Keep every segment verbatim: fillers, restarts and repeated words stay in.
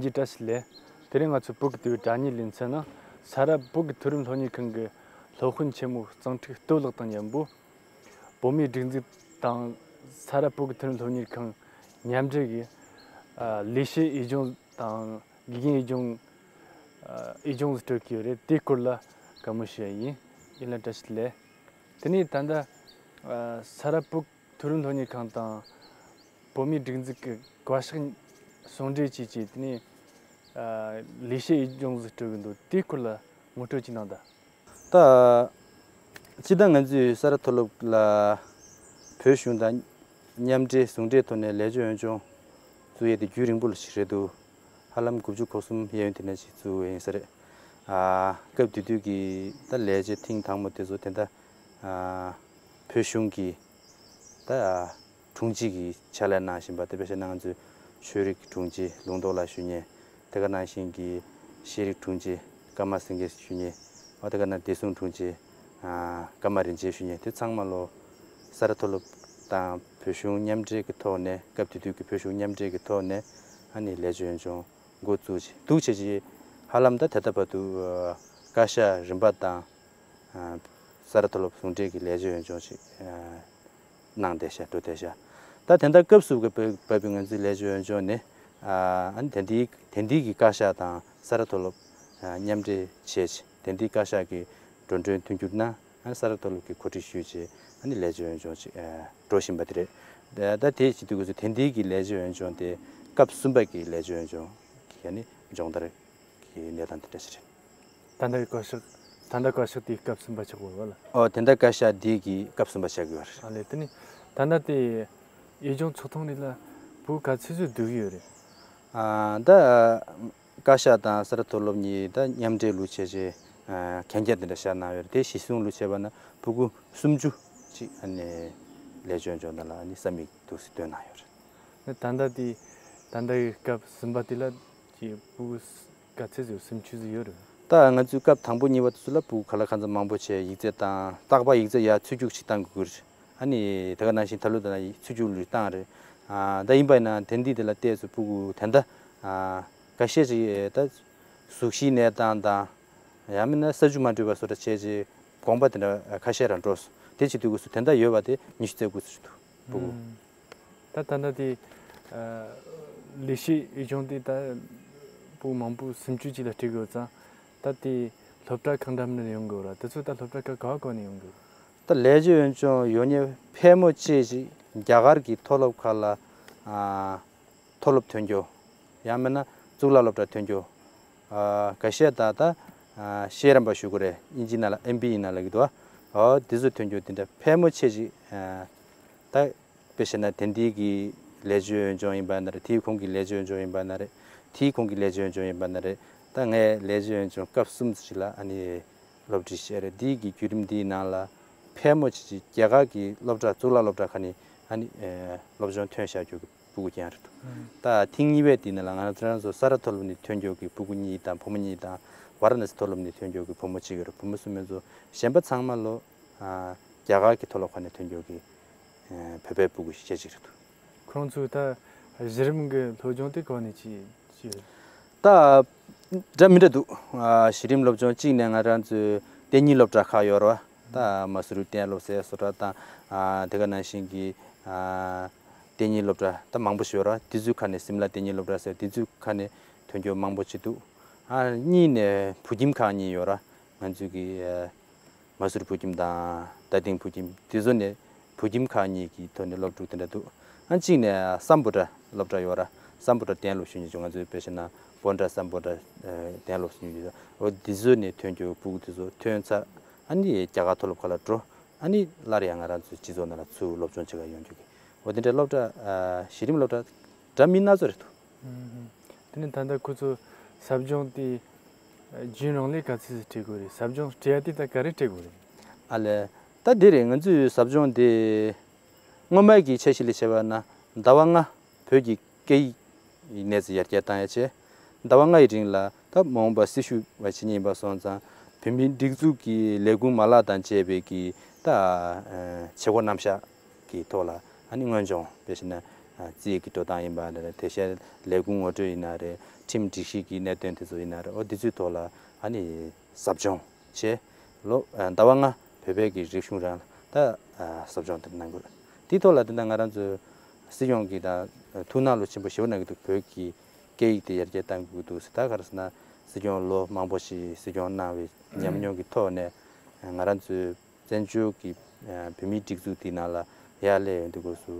ལྷན་རྒྱས་བཀྲ་ཤིས་བདེ་ལེགས། དེ་རིང་ང་ཚོ་བོད་ཀྱི་དུས་བབ་དྲ་བརྙན་ལེ་ཚན་ནང་ས་རཱ་བོད་ཀྱི་མཐོ་རིམ་སློབ་གཉེར་ཁང་གི་སློབ་དཔོན་ཆེན་མོ་གཙང་ཕྲུག་སྟོབས་ལགས་དང་མཉམ་པོ། བོད་མིའི་སྒྲིག་འཛུགས་དང་ས་རཱ་བོད་ཀྱི་མཐོ་རིམ་སློབ་གཉེར་ཁང་མཉམ་འབྲེལ་གྱིས། ཨ། ལས་བྱེད་འོས་སྦྱོང་དང་དགེ་རྒན་འོས་སྦྱོང་། ཨ། འོས་སྦྱོང་ཟིག་སྤྲོད་ཀྱི་ཡོད་རེད། དེའི་སྐོར་ལ་བཀའ་མོལ་ཞུ་ཡ་ཡིན། ཡིན་ལ་བཀྲ་ཤིས་བདེ་ལེགས། དེ་ནས་ད་ལྟ། ཨ། ས་རཱ་བོད་མཐོ་རིམ་སློབ་གཉེར་ཁང་དང་བོད་མིའི་སྒྲིག་འཛུགས་ཀྱི་བཀའ་ཤག་ཟུང་འབྲེལ་བྱས་བྱས་དེ་ནས། ཨ། ལས་བྱེད་འོས་སྦྱོང་ཟིག་སྤྲོད་གི་འདུག་དེའི་སྐོར་ལ་ངོ་སྤྲོད་ཅིག་གནང་དང་། ད་སྤྱིར་བཏང་ང་ཚོས་ས་རཱ་མཐོ་སློབ་ལ་བོད་གཞུང་དང་མཉམ་འབྲེལ་ཟུང་འབྲེལ་ཐོག་ནས་ལས་བྱེད་འོས་སྦྱོང་བཙུགས་ཡས་དེ་རྒྱུན་རིང་པོ་ཞིག་རེད་འདུག་ཧ་ལམ་དགུ་བཅུ་གོ་གསུམ་གཡས་གཡོན་དེ་འདྲ་ཞིག་བཙུགས་ཡོད་ཡིན་ས་རེད། ཨ། སྐབས་དེ་དུས་ཀྱི་ད་ལས་བྱེད་ཐེངས་དང་པོ་དེ་ཚོ་དེ་འདྲ། ཨ། བོད་གཞུང་གི་ད་དྲུང་ཆེ་གི་ཕྱག་ལས་གནང་བཞིན་པ་དེ། དཔེ་བཞག་ན་ང་ཚོའི་ཆོས་རིག་དྲུང་ཆེ་ལུང་རྟོགས་ལགས་ཞུ་མཁན། དེ་ག་ནང་བཞིན་གྱི་ཤེས་རིག་དྲུང་ཆེ་ཀརྨ་སེང་གེ་ཞུ་མཁན། འོ། དེ་ག་ནང་བདེ་སྲུང་དྲུང་ཆེ། ཨ། ཀརྨ་རིན་ཆེན་ཞུ་མཁན། དེ་ཚང་མ་ལོ་ས་རཱ་མཐོ་སློབ་དང་བོད་གཞུང་མཉམ་འབྲེལ་གྱི་ཐོག་ནས། སྐབས་དེ་དུས་ཀྱི་བོད་གཞུང་མཉམ་འབྲེལ་གྱི་ཐོག་ནས་ཨ་ནི་ལས་བྱེད་འོས་སྦྱོང་འགོ་བཙུགས་བྱས་འདུག་བྱས་རྗེས་ཧ་ལམ་ད་ད་ལྟ་བར་དུ། ཨ། བཀའ་ཤག་རིམ་པ་དང་། ཨ། ས་རཱ་མཐོ་སློབ་ཟུང་འབྲེལ་གྱི་ལས་བྱེད་འོས་སྦྱོང་ཞིག་ཨ། གནང་བསྡད་ཤག་འགྲོ་བསྡད་ཤག་ད་དེ་འདྲ་སྐབས་སུ་བབས་པའི་ང་ཚོའི་ལས་བྱེད་འོས་སྦྱོང་ནི། ཨ། ཨ་ནི་དེ་འདྲའི་དེ་འདྲའི་གི་བཀའ་ཤག་དང་ས་རཱ་མཐོ་སློབ། ཨ། མཉམ་འབྲེལ་བྱས་བྱས། དེ་འདྲའི་བཀའ་ཤག་གི་འགྲོ་གྲོན་མཐུན་འགྱུར་གནང་། ཨ། ས་རཱ་མཐོ་སློབ་ཀྱིས་གོ་སྒྲིག་ཞུས་བྱས། ཨ་ནི་ལས་བྱེད་འོས་སྦྱོང་ཞིག་ཨ། འགྲོ་བཞིན་པ་དེ་རེད། ད་ད་དེ་བྱེད་དུས་སྐབས་སུ་དེ་འདྲའི་གི་ལས་བྱེད་འོས་སྦྱོང་དེ་སྐབས་གསུམ་པ་གི་ལས་བྱེད་འོས་སྦྱོང་གི་ཨ་ནི་སྦྱོང་བརྡར་གྱི་གནས་སྟངས་དེ་འདྲ་ཞིག་རེད། ད་ལྟའི་བཀའ་ཤག་ད་ལྟ་བཀའ་ཤག་དེའི་སྐབས་གསུམ་པ་ཆགས་ཡོད་པ་ལ། ཨོ། དེ་འདྲ་བཀའ་ཤག་འདི་གི་སྐབས་གསུམ་པ་ཆགས་ཡོད་རེད། ཨ་ལས། དེ་ནི་ད་ལྟ་དེ་འོས་སྦྱོང་ཚོགས་ཐེངས་རེ་ལ་བོད་ག་ཚོད་ཚོད་བསྡུ་གི་ཡོད་རེད། ཨ། ད་བཀའ་ཤག་དང་ས་རཱ་མཐོ་སློབ་གཉིས་ད་མཉམ་འབྲེལ་ལུགས་བྱས་བྱས། ཨ། གན་རྒྱ་དེ་འདྲ་བཞག་གནང་ཡོད་རེད། དེ་གཞི་བཟུང་ལུགས་བྱས་པ་ན་ཕྲུ་གུ་སུམ་ཅུ་ཅིག་ཨ་ནི་ལས་བྱེད་འོས་སྦྱོང་ནང་ལ་ཨ་ནི་ས་མིག་འདུག་སེ་བཏོན་གནང་ཡོད་རེད། ད་ལྟ་དེ་ད་ལྟ་གི་སྐབས་གསུམ་པ་དེ་ལ་ཀྱི་ཕྲུ་གུ་ག་ཚོད་ཙམ། སུམ་ཅུ་ཙམ་ཡོད་རེད། ད་ང་ཚོའི་སྐབས་དང་པོ་གཉིས་པ་དེ་ཚོ་ལ་ཕྲུ་གུ་ག་ལ་གང་འཚམ་མང་པོ་བྱས། ཡིག་ཚད་དང་རྟག་པར་ཡིག་ཚད་ཡར་ཚུར་རྒྱུག་ཅིག་བཏང་དགོས་ཀྱི་རེད། ཨ་ནི་དེ་ག་ནང་བཞིན་ད་ལོ་ད་ཚུར་རྒྱུག་ལུགས་བཏང་རེད། ཨ། ད་ཡིན་པ་ཡིན་ན་དེ་འདི་དེ་ལ་བལྟས་ཚེ་ཕྲུ་གུ་དེ་འདྲ། ཨ། འགའ་ཤས་ཅིག་ད་གཟུགས་གཞིའི་གནས་སྟངས་དང་། ཡང་མིན་ན་ས་ཆུ་མ་འཕྲོད་པ་བཟོ་འདྲ་བྱས་རྗེས་དགོངས་པ་དེ་འདྲ་ཁ་ཤས་རང་འགྲོ་སོང་། དེ་བྱེད་དུས་སྐབས་སུ་དེ་འདྲ་ཡོད་པ་དེ་ཉི་ཤུ་རྩ་དགུ་ཙམ་ཞིག་འདུག་ཕྲུ་གུ། ཨུམ། ད་ད་ལྟ་དེ། ཨ། ལས་བྱེད་འོས་སྦྱོང་དེ་ད་ཕྲུ་གུ་མང་པོ་སུམ་ཅུ་ཅིག་ལ་སྤྲད་དགོས་ཙང་། ད་དེ་སློབ་གྲྭ་གང་འདྲ་མིན་ཡོང་གི་ཡོད་ར། དེ་ཚོ་ད་སློབ་གྲྭ་ག་ག་བ་ག་ནས་ཡོང་གི་ཡོད། ད་ལས་བྱེད་འོས་སྦྱོང་ཡོང་མཁན་ཕལ་མོ་ཆེ་ཞིག་རྒྱ་གར་གྱི་མཐོ་སློབ་ཁག་ལ། ཨ། མཐོ་སློབ་ཐོན་རྒྱུ། ཡང་མིན་ན་གཙུག་ལག་སློབ་གྲྭ་ཐོན་རྒྱུ། ཨ། འགའ་ཤས་ད་ད། ཨ། ཤེས་རམས་པ་ཞུ་དགོས་རེད། དབྱིན་ཇི་ནང་ལ་ཨེམ་བྷི་ཨི་ནང་ལབ་ཀྱི་འདུག་ཨ། འོ། དེ་ཚོ་ཐོན་རྒྱུ་དེ་འདྲ་ཕལ་མོ་ཆེ་ཞིག་ཨ། ད་དཔེ་བཤད་ན་དེ་འདི་གི་ལས་བྱེད་འོས་སྦྱོང་ཡིན་པ་ན་རེད། དེའི་གོང་གི་ལས་བྱེད་འོས་སྦྱོང་ཡིན་པ་ན་རེད། དེའི་གོང་གི་ལས་བྱེད་འོས་སྦྱོང་ཡིན་པ་ན་རེད། ད་ངས་ལས་བྱེད་འོས་སྦྱོང་སྐབས་གསུམ་ཞིག་ལ་ཨ་ནི་སློབ་ཁྲིད་བྱས་རེད། དེའི་གི་བརྒྱུད་རིམ་འདིའི་ནང་ལ་ཕལ་མོ་ཆེ་ཅིག་རྒྱ་གར་གྱི་སློབ་གྲྭ། གཙུག་ལག་སློབ་གྲྭ་ཁག་ནས་ཨ་ནི། ཨེ། སློབ་སྦྱོང་ཐོན་བཞག་རྒྱུ་གི་ཕྲུ་གུ་རྐྱང་རེད་འདུག་ཨང་། ད་ཐེངས་གཉིས་པའི་དེ་ནང་ལ་ང་རང་ཚོ་ས་རཱ་མཐོ་སློབ་ནས་ཐོན་རྒྱུ་གི་ཕྲུ་གུ་གཉིས་དང་བུ་མོ་གཉིས་དང་། ཝཱ་ར་ཎ་སི་མཐོ་སློབ་ནས་ཐོན་རྒྱུ་གི་བུ་མོ་གཅིག་ཡོད་རེད། བུ་མོ་གསུམ་ཡོད་ཚོ་གཞན་པ་ཚང་མ་ལོ། ཨ། རྒྱ་གར་གྱི་མཐོ་སློབ་ཁག་ནས་ཐོན་རྒྱུ་གི། ཨ། བོད་པའི་ཕྲུ་གུ་ཞེ་གཅིག་རེད་འདུག་ཁོང་ཚོས་ད་གཞི་རིམ་གྱི་སློབ་སྦྱོང་དེ་ག་ནས་བྱས་བྱས་ཡོད། ད་འདྲ་མི་འདྲ་འདུག་ཨ། གཞི་རིམ་སློབ་སྦྱོང་གཅིག་ནས་ང་རང་ཚོའི་གཏན་ཉིན་སློབ་གྲྭ་ཁག་ཡོད་རེད་བ། ད་མ་སུ་རི་གཏན་སློབ་ཟེར་བཟོ་འདྲ་དང་། ཨ། དེ་ག་ནང་བཞིན་གྱི། ཨ། གཏན་ཉིན་སློབ་གྲྭ་ད་མང་པོ་ཞིག་ཡོད་རེད་བ། དེ་ཚོའི་ཁག་ནས། སིམ་ལ་གཏན་ཉིན་སློབ་གྲྭ་ཟེར། དེ་ཚོའི་ཁག་ནས་ཐོན་རྒྱུ་མང་པོ་ཅིག་འདུག་ཨ། གཉིས་ནས་བོད་ཁྱིམ་ཁག་གཉིས་ཡོད་རེད་བ། ང་ཚོའི་གི། ཨ། མ་སུ་རི་བོད་ཁྱིམ་དང་རྟ་སྡིང་བོད་ཁྱིམ། དེ་ཚོ་ནས་བོད་ཁྱིམ་ཁག་གཉིས་ཀྱི་ཐོག་ནས་སློབ་ཕྲུག་དེ་འདྲ་འདུག་ཨ། གཅིག་ནས་སམ་བྷོ་ཊ་སློབ་གྲྭ་ཡོད་ར། སམ་བྷོ་ཊ་གཏན་སློབ་ཞུ་མཁན་ཅིག་ང་ཚོའི་དཔེ་བཤད་ན་བྷོན་ཊ་སམ་བྷོ་ཊ། ཨ། གཏན་སློབ་ཞུ་མཁན་ཅིག་འོ། འདི་ཚོ་ནས་ཐོན་རྒྱུ་ཕྲུ་གུ་དེ་ཚོ་ཐོན་ཚར། ཨ་ནི་རྒྱ་གར་མཐོ་སློབ་ཁག་ལ་འགྲོ། ཨ་ནི་སླར་ཡང་ང་རང་ཚོའི་སྤྱི་ཚོགས་ནང་ལ་ཚུར་སློབ་སྦྱོང་བྱེད་གར་ཡོང་རྒྱུ་གི། འོ། དེ་འདྲའི་སློབ་གྲྭ། ཨ། གཞི་རིམ་སློབ་གྲྭ་འདྲ་མིན་སྣ་ཚོགས་རེད་འདུག་ཨུམ། དེ་ནས་ད་ལྟ་ཁོ་ཚོ་ཟབ་སྦྱོང་དེ་རྒྱུན་རིང་ལ་ག་ཚོད་སྤྲད་དགོས་རེད། ཟབ་སྦྱོང་སྤྲད་ཡ་དེ་ད་ག་རེ་སྤྲད་དགོས་རེད། ཨ་ལས། ད་འདི་རེད། ང་ཚོའི་ཟབ་སྦྱོང་དེ་སྔོན་མའི་གི་འཆར་གཞི་ལ་བྱས་པ་ན་ཟླ་བ་ལྔ་བོད་ཀྱི་སྐད་ཡིག་གནས་ཚད་ཡར་རྒྱས་བཏང་ཡ་བྱས། ཟླ་བ་ལྔ་ཡི་རིང་ལ་ད་མ་འོངས་པ་སྲི་ཞུ་བ་བྱེད་མཁན་ཡིན་པ་སོང་ཙང་། བོད་མིའི་སྒྲིག་འཛུགས་ཀྱི་ལས་ཁུངས་མ་ལག་དང་བཅས་པའི་གི་ད། ཨ། བྱེད་སྒོ་རྣམ་གཞག་གི་ཐོག་ལ་ཨ་ནི་དངོས་སྦྱོང་། དཔེ་བྱས་ན། ཨ། རྩིས་ཀྱི་འགྲོ་སྟངས་ཡིན་པ་ན་རེད། དེ་བཞིན་ལས་ཁུངས་ངོ་སྤྲོད་ཡིན་ན་རེད། ཁྲིམས་སྒྲིག་གཞི་གི་གནད་དོན་དེ་ཚོ་ཡིན་ན་རེད། འོ་དེ་ཚོའི་ཐོག་ལ་ཨ་ནི་ཟབ་སྦྱོང་བྱས། ལོ་ཟླ་བ་ལྔ་བོད་པའི་གི་རིག་གཞུང་རང་ལ་ད་ཟབ་སྦྱོང་དེ་གནང་དགོས་རེད། དེའི་ཐོག་ལ་དེ་འདྲ་ང་རང་ཚོའི་སྲིད་སྐྱོང་གི་ད་ཐུགས་སྣང་ལོ་ཆེན་པོ་ཞེ་པོ་གནང་གི་འདུག་བོད་ཀྱི་སྐད་ཡིག་དེ་ཡར་རྒྱས་གཏང་དགོས་འདུག་ཟེར། ད་ག་རེ་ཟེར་ན་སྲིད་སྐྱོང་ལོ་མང་པོ་ཞིག་སྲིད་སྐྱོང་གནང་བའི་ཉམས་མྱོང་གི་ཐོག་ནས་ང་རང་ཚོའི་བཙན་བྱོལ་གྱི་བོད་མིའི་སྒྲིག་འཛུགས་དེའི་ནང་ལ་ཡར་སླེབས་ཡོང་དུས་སྐབས་སུ་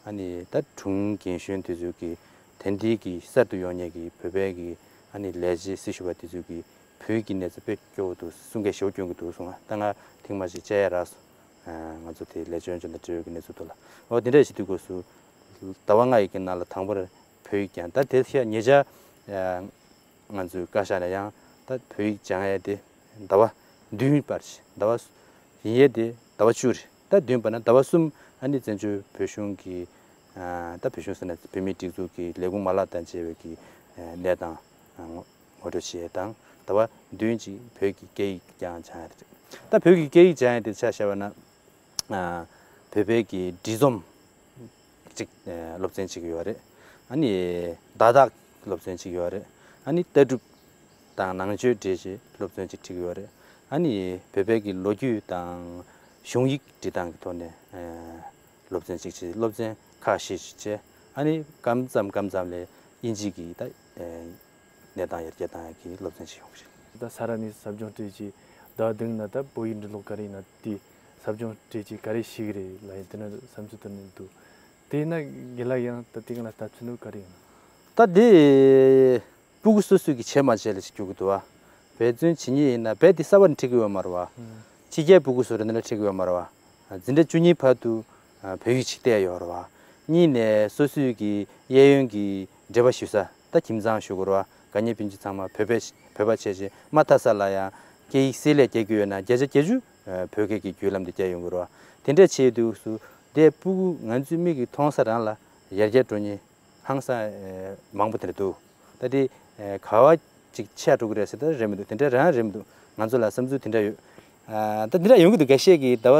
ཨ་ནི་ད་དྲུང་རྒན་གཞོན་དེ་ཚོ་གི་དེང་དུས་ཀྱི་གསར་དུ་ཡོང་མཁན་གྱི་བོད་པའི་གི་ཨ་ནི་ལས་བྱེད་སྲི་ཞུ་བ་དེ་ཚོ་གི་བོད་ཀྱི་གནས་ཚུལ་དཔེ་སྐྱོ་བོ་འདུག་གསུང་མཁན་ཞེ་པོ་སྐྱོན་གྱི་འདུག་གསུང་ང་། ད་ང་ཐེངས་མ་ཞིག་བཅར་ཡ་རག་སོང་། ང་ཚོ་དེ་ལས་བྱོལ་བྱོལ་དང་འབྲེལ་ཡོད་ཀྱི་གནས་ཚུལ་ཐོག་ལ། འོ་དེ་འདྲ་བྱེད་དུས་སྐབས་སུ་ཟླ་བ་ལྔ་ཡི་གི་ནང་ལ་དང་པོར་བོད་ཡིག་སྦྱང་། ད་དེ་ཤ་ཉེ་ཆར་ང་ཚོའི་བཀའ་ཤག་ནས་ཡང་ད་བོད་ཡིག་སྦྱང་ཡས་དེ་ཟླ་བ་བདུན་བར་ཞིག་ཟླ་བ་ཡིན་ཡས་དེ་ཟླ་བ་བཅུ་རེད། ད་བདུན་བར་ན་ཟླ་བ་གསུམ་ཨ་ནི་བཙན་བྱོལ་བོད་གཞུང་གི་ད་བོད་གཞུང་ཟེར་ན་བོད་མིའི་སྒྲིག་འཛུགས་ཀྱི་ལས་ཁུངས་མ་ལག་དང་བཅས་པའི་གི་གནས་སྟངས་ངོ་སྤྲོད་བྱེད་ཡས་དང་། ཟླ་བ་བདུན་ཅིག་བོད་ཀྱི་སྐད་ཡིག་ཀྱང་སྦྱང་ཡས་རེད། ད་བོད་ཀྱི་སྐད་ཡིག་སྦྱང་ཡས་དེ་ཆ་བཞག་པ་ན། ཨ་བོད་པའི་གི་འབྲི་རྩོམ་ཅིག་ཨ་སློབ་ཚན་ཅིག་ཡོད་རེད། ཨ་ནི་བརྡ་དག་སློབ་ཚན་ཅིག་ཡོད་རེད། ཨ་ནི་ལྟ་གྲུབ་དང་ནང་ཆོས་འབྲེལ་བྱེད་སློབ་ཚན་ཅིག་ཁྲིད་ཀྱི་ཡོད་རེད། ཨ་ནི་བོད་པའི་གི་ལོ་རྒྱུས་དང་གཞུང་ཡིག་འབྲི་སྟངས་ཀྱི་ཐོག་ནས་ཨ་སློབ་ཚན་ཅིག་བྱེད། སློབ་ཚན་ཁག་བཞི་ཞིག་བྱས། ཨ་ནི་སྐབས་མཚམས་སྐབས་མཚམས་ལ་དབྱིན་ཇི་གི་ད་ཨ་གནས་སྟངས་ཡར་རྒྱས་བཏང་ཡག་གི་སློབ་ཚན་ཞིག་ཡོང་གི་རེད། ད་ས་ར་ནས་ཟབ་སྦྱོང་སྤྲད་རྗེས་ཟླ་བ་བདུན་ན་ད་བོད་ཡིག་འབྲི་ཀློག་ག་རེ་ཡིན་ན་དེ་ཟབ་སྦྱོང་སྤྲད་རྗེས་ག་རེ་ཤེས་ཀྱི་རེད་ལབ་ཡིན་དེ་འདྲ་བསམ་ཚུལ་བཏོན་ནས་འདུག་དེས་ན་རྒན་ལགས་ཡང་ད་དེ་ག་ལ་ལྟ་ཚུལ་འདུག་ག་རེ་ཡིན་ན། ད་དེ་སྤུ་གུ་སོ་སོས་ཀྱི་བྱས་མ་བྱས་ལ་ཞིག་འགྱུར་གྱི་འདུག་བ། འབད་བརྩོན་བྱེད་མཁན་ཡིན་ན་རྦད་དེ་གསར་པ་ནས་ཁྲིད་ཀྱི་ཡོད་མ་རེད་བ། ཕྱི་རྒྱལ་སྤུ་གུ་ཚོ་རེད་འདི་འདྲ་ཁྲིད་ཀྱི་ཡོད་མ་རེད་བ། འཛིན་གྲྭ་བཅུ་གཉིས་བར་དུ་བོད་ཡིག་ཅིག་བལྟས་ཡོད་རེད་བ། གཉིས་ནས་སོ་སོའི་གི་གཡས་གཡོན་གྱི་འབྲེལ་བ་ཞུ་ས་ད་ཁྱིམ་ཚང་ཞུ་དགོས་རེད་བ། དགའ་ཉེ་སྤུན་མཆེད་ཚང་མ་བོད་པ་བོད་པ་བྱས་རྗེས་མ་མཐའ་ས་ལ་ཡང་སྐད་ཡིག་བསྲེས་ལས་རྒྱག་གི་ཡོད་ན་བརྒྱ་ཆ་བརྒྱད་ཅུ་བོད་སྐད་ཀྱི་བརྒྱུད་ལམ་དུ་བསྐྱལ་ཡོང་གི་རེད་བ། དེ་འདྲ་བྱེད་དུས་སུ་དེ་སྤུ་གུ་ང་ཚོའི་མིག་གིས་མཐོང་ས་རང་ལ་ཡར་རྒྱས་འགྲོ་མཁན་ཧང་སང་ཨེ་མང་པོ་དེ་འདྲ་འདུག་ད་དེ་ཨེ་ག་བ་ཅིག་ཆད་འགྲོ་གི་རེད་ཟེར་ད་རེད་མི་འདུག་དེ་འདྲ་རང་རེད་མི་འདུག་ང་ཚོ་ལ་བསམ་ཚུལ་དེ་འདྲ་ཡོད། ཨ་ད་འདི་འདྲ་ཡོང་གི་འདུག་འགའ་ཤས་ཀྱིས་ཟླ་བ་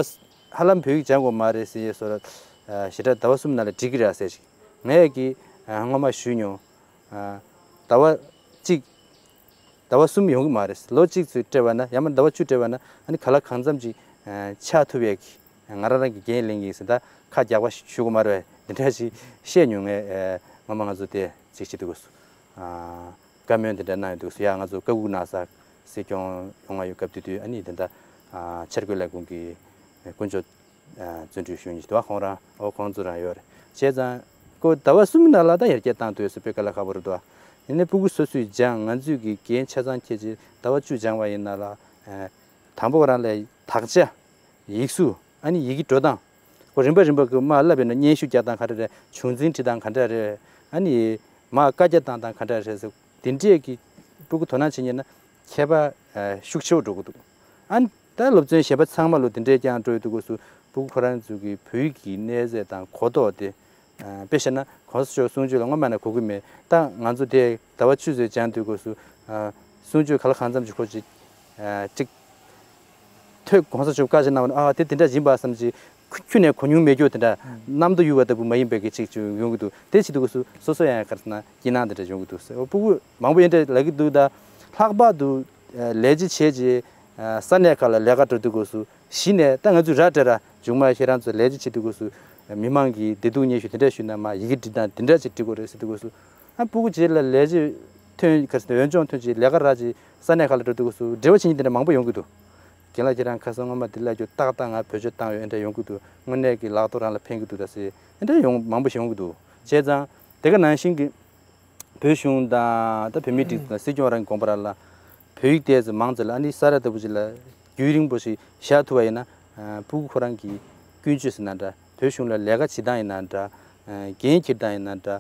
ཧ་ལམ་བོད་ཡིག་སྦྱང་དགོས་མ་རེད་ཟེར་ཡས་སོ་ར། ཨ་ཞེ་དྲག་ཟླ་བ་གསུམ་ནང་ལ་འགྲིག་གི་རེད་ཟེར་ཞིག་ངས་ཀྱིས་ཨ་སྔོན་མ་ཞུས་མྱོང་། ཨ་ཟླ་བ་གཅིག་ཟླ་བ་གསུམ་ཡོང་གི་མ་རེད། ལོ་གཅིག་ཚོད་སྤྲད་པ་ན་ཡང་མིན་ན་ཟླ་བ་བཅུ་སྤྲད་པ་ན་ཨ་ནི་ག་ལ་གང་འཚམ་ཅིག་ཨ་ཆགས་ཐུབ་ཡས་ཀྱི་ང་རང་རང་གི་འགན་ལེན་གྱི་ཟེར་ད་ཁ་རྒྱག་པ་ཞུ་གི་མ་རེད་པས་འདི་འདྲ་ཞིག་བཤད་མྱོང་། ངས་ཨ་སྔོན་མ་ང་ཚོ་དེ་ཅིག་བྱེད་དུས་སྐབས་སུ་ཨ་བཀའ་མོལ་འདི་འདྲ་གནང་ཡོང་དུས་སུ་ཡ་ང་ཚོ་བཀའ་འགུག་གནང་ས་སྲིད་སྐྱོང་ཡོང་བ་ཡོད་སྐབས་དེ་དུས་ཨ་ནི་དེ་འདྲ་ཨ་ཆར་འགོད་ལས་ཁུངས་ཀྱི་དཀོན་མཆོག་ཨ་བརྩོན་འགྲུས་ཞུ་མཁན་ཞིག་འདུག་ཁོང་རང་ཨོ་ཁོང་ཚོ་རང་ཡོད་རེད། བྱས་ཙང་ཁོ་ཟླ་བ་གསུམ་ནང་ལ་ད་ཡར་རྒྱས་བཏང་ཐུབ་ཡོད་ཟེར་དཔེ་དཀའ་ལས་ཁག་པོ་རེད་འདུག་ཡིན་ནའི་སྤུ་གུ་སོ་སོས་སྦྱང་ང་ཚོས་ཀྱི་འགན་ཆ་ཚང་འཁྱེར་བྱས་ཟླ་བ་བཅུ་སྦྱང་བ་ཡིན་ན་ལ་ཨ་དང་པོ་ཁོ་རང་ལ་དག་ཆ་ཡིག་གཟུགས་ཨ་ནི་ཡི་གེ་འགྲོ་སྟངས་ཁོ་རིམ་པ་རིམ་པ་གི་མར་བསླབས་ཡོད་ན་སྙན་ཞུ་རྒྱག་སྟངས་ག་འདྲ་རེད། ཆུང་འཛིན་ཁྲིད་སྟངས་ག་འདྲ་རེད། ཨ་ནི་མར་བཀའ་རྒྱ་བཏང་སྟངས་ག་འདྲ་རེད་ཟེར་དེ་འདྲས་ཀྱི་སྤུ་གུ་དོ་སྣང་བྱེད་མཁན་ན་ཁྱད་པར་ཨ་ཤུགས་ཆེ་བོ་འགྲོ་གི་འདུག་ཨ་ནི་ད་སློབ་ཚན་གཞན་པ་ཚང་མ་ལོ་དེ་འདྲའི་རྐྱང་འགྲོ་ཡོད་དུས་སྐབས་སུ་སྤུ་གུ་ཁོ་རང་ཚོ་གི་བོད་ཡིག་གི་གནས་ཚད་དང་གོ་རྟོགས་དེ་ཨ་དཔེ་བཤད་ན་གོང་ས་མཆོག་གསུང་ཆོས་ལ་སྔོན་མ་ནས་གོ་གི་མེད། ད་ང་ཚོ་དེ་ཟླ་བ་བཅུ་ཙམ་སྦྱང་དུས་སྐབས་སུ་ཨ་གསུང་ཆོས་ག་ལ་གང་འཚམ་ཅིག་ཁོ་ཅིག་ཨ་ཅིག་ཐོས་གོང་ས་མཆོག་བཀའ་ཅིག་གནང་བ་ནི་ཨ་དེ་དེ་འདྲ་ཡིན་པ་བསམ་ཅིག་ཁྱོན་ནས་གོ་མྱོང་མེད་རྒྱུ་དེ་འདྲ་གནམ་རྡོ་གཡུག་པ་ལྟ་བུ་མ་ཡིན་པའི་གི་ཅིག་ཅིག་ཡོང་གི་འདུག་དེ་བྱེད་དུས་སྐབས་སུ་སོ་སོ་ཡང་ག་རེ་ཟེར་ན་སྐྱིད་སྣང་དེ་འདྲ་ཡོང་གི་འདུག་ཟེར། སྤུ་གུ་མང་པོ་ཡིན་འདྲ་ལབ་ཀྱི་འདུག་ད་ལྷག་པར་དུ་ལས་བྱེད་བྱས་རྗེས་ས་གནས་ཁག་ལ་ལས་ཀ་འགྲོ་དུས་སྐབས་སུ་གཞི་ནས་ད་ང་ཚོས་ར་སྤྲད་ར་མཇུག་མ་ཁྱེད་རང་ཚོ་ལས་བྱེད་བྱེད་དུས་སྐབས་སུ་མི་མང་གི་བདེ་སྡུག་སྙན་ཞུ་དེ་འདྲ་ཞུས་ན་མ་ཡི་གེ་འབྲི་སྟངས་དེ་འདྲ་ཅིག་འབྲི་དགོས་རེད་ཟེར་དུས་སྐབས་སུ་ཨ་སྤུ་གུ་རྗེས་ལ་ལས་བྱེད་ཐོན་ག་ཟེར་འོས་སྦྱོང་ཐོན་རྗེས་ལས་ཀ་རག་རྗེས་ས་གནས་ཁག་ལ་འགྲོ་དུས་སྐབས་སུ་འབྲེལ་བ་བྱེད་མཁན་དེ་འདྲ་མང་པོ་ཡོང་གི་འདུག་རྒན་ལགས་ཁྱེད་རང་ཁ་སང་སྔོན་མ་འདི་ལ་རྒྱུ་ཏག་ཏག་ང་བེད་སྤྱོད་བཏང་ཡོད་ཨེ་འདྲ་ཡོང་གི་འདུག་དངོས་གནས་ཀྱི་ལག་ཐོག་རང་ལ་ཕན་གི་འདུག་ད་ཟེར་ཨེ་འདྲ་ཡོང་མང་པོ་ཞིག་ཡོང་གི་འདུག་བྱས་ཙང་དེ་ག་ནང་བཞིན་གྱི་བོད་གཞུང་དང་ད་བོད་མིའི་སྒྲིག་འཛུགས་དང་སྲིད་སྐྱོང་རང་གི་དགོངས་པ་རང་ལ་བོད་ཡིག་ཏོག་ཙམ་མང་ཙམ་ལ་ཨ་ནི་ས་ར་ལྟ་བུ་ཅིག་ལ་རྒྱུན་རིང་པོ་ཞིག་བཞག་ཐུབ་པ་ཡིན་ན་སྤུ་གུ་ཁོ་རང་གི་ཀུན་སྤྱོད་ཟེར་ན་འདྲ་བོད་གཞུང་ལ་ལས་ཀ་བྱེད་སྟངས་ཡིན་ན་འདྲ་འགན་འཁྱེར་སྟངས་ཡིན་ན་འདྲ་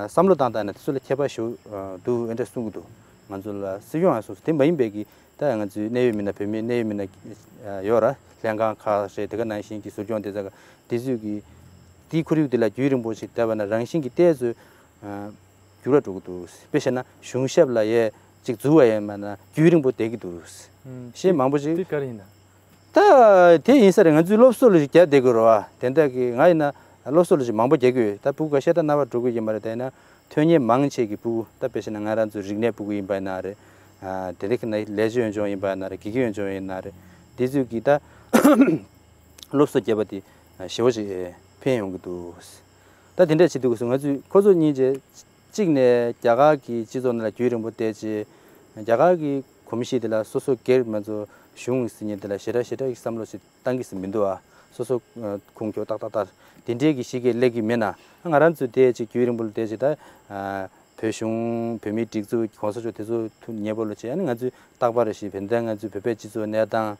བསམ་བློ་བཏང་སྟངས་ཡིན་ན་དེ་ཚོ་ལ་ཁྱད་པར་ཞིག་འདུག་ཨེ་འདྲ་གསུང་གི་འདུག་ང་ཚོ་ལ་སྲིད་སྐྱོང་ཨ་སོ་སོ་དེ་མ་ཡིན་པའི་གི་ད་ང་ཚོའི་གནད་ཡོད་མི་སྣ་བོད་མིའི་གནད་ཡོད་མི་སྣ་ཡོད་ར་ལྷན་ཁང་ཁག་རེད། དེ་ག་ནང་བཞིན་གྱི་ཟུར་སྐྱོང་སྡེ་ཚན་ཁག་དེ་ཚོས་ཀྱི་དེའི་ཁོར་ཡུག་དེ་ལ་རྒྱུན་རིང་པོ་ཞིག་བསྡད་པ་ན་རང་བཞིན་གྱིས་ཏོག་ཙམ་འགྱུར་བ་འགྲོ་གི་འདུག་དཔེ་བཤད་ན་གཞུང་ཞབས་ལ་ཡས་ཅིག་འཛུལ་བ་ཡས་མ་ན་རྒྱུན་རིང་པོ་བསྡད་ཀྱི་འདུག་ཞེས་མང་པོ་ཞིག་དེ་ག་རེ་ཡིན་ན། ད་དེ་ཡིན་ས་རེད། ང་ཚོའི་སློབ་གསོ་ལ་ཞིག་རྒྱབ་བསྡད་དགོས་རེད་བ། དེ་འདྲ་གི་ང་ཡིན་ན་སློབ་གསོ་ལ་ཞིག་མང་པོ་རྒྱག་གི་ཡོད། ད་སྤུ་གུ་ཤ་སྟག་རྣ་བར་འགྲོ་གི་ཡོད་མ་རེད། དེ་ཡིན་ན་ ཐོན་མཁན་མང་ཆེ་གི་ཕྲུ་གུ། ད་དཔེ་བཞག་ན་ང་རང་ཚོ་རིག་གནས་ཕྲུ་གུ་ཡིན་པ་ཡིན་ན་རེད། ཨ་དེ་འདྲ་གི་ན་ལས་བྱེད་འོས་སྦྱོང་ཡིན་པ་ཡིན་ན་རེད། དགེ་རྒན་འོས་སྦྱོང་ཡིན་ན་རེད། དེ་ཚོས་ཀྱི་ད་སློབ་གསོ་བརྒྱབ་པ་དེ་ཞེ་པོ་ཅིག་ཕན་ཡོང་གི་འདུག། ད་དེ་འདྲ་བྱེད་དུས་སུ་ང་ཚོས་ཁོ་ཚོ་གཉིས་ཀྱིས་གཅིག་ནས་རྒྱ་གར་གྱི་སྤྱི་ཚོགས་ནང་ལ་རྒྱུན་རིང་པོ་བསྡད་རྗེས། རྒྱ་གར་གྱི་གོམས་གཤིས་དེ་ལ་སོ་སོ་སྒེར་མ་གཏོགས་གཞུང་ཟེར་མཁན་དེ་ལ་ཞེ་དྲག་ཞེ་དྲག་གི་བསམ་བློ་ཞིག་བཏང་གི་ཟིན་མི་འདུག་ཨ། སོ་སོ་ཁུངས་འཁྱོལ་ཏག་ཏག་ཏག་དེ་འདྲའི་གི་གཤིས་ཀས་སླེབས་ཀྱི་མེད་ན། ང་རང་ཚོ་དེ་ཅིག་རྒྱུན་རིང་པོ་ལ་བསྡད་རྗེས་ད་བོད་གཞུང་བོད་མིའི་སྒྲིག་འཛུགས་གོང་ས་མཆོག་དེ་ཚོ་ཐུགས་མཉེས་པོ་ལོ་བྱས། ཨ་ནི་ང་ཚོས་རྟག་པར་ཞིག་བོད་ཟླ་ང་ཚོའི་བོད་པའི་སྤྱི་ཚོགས་གནས་སྟངས་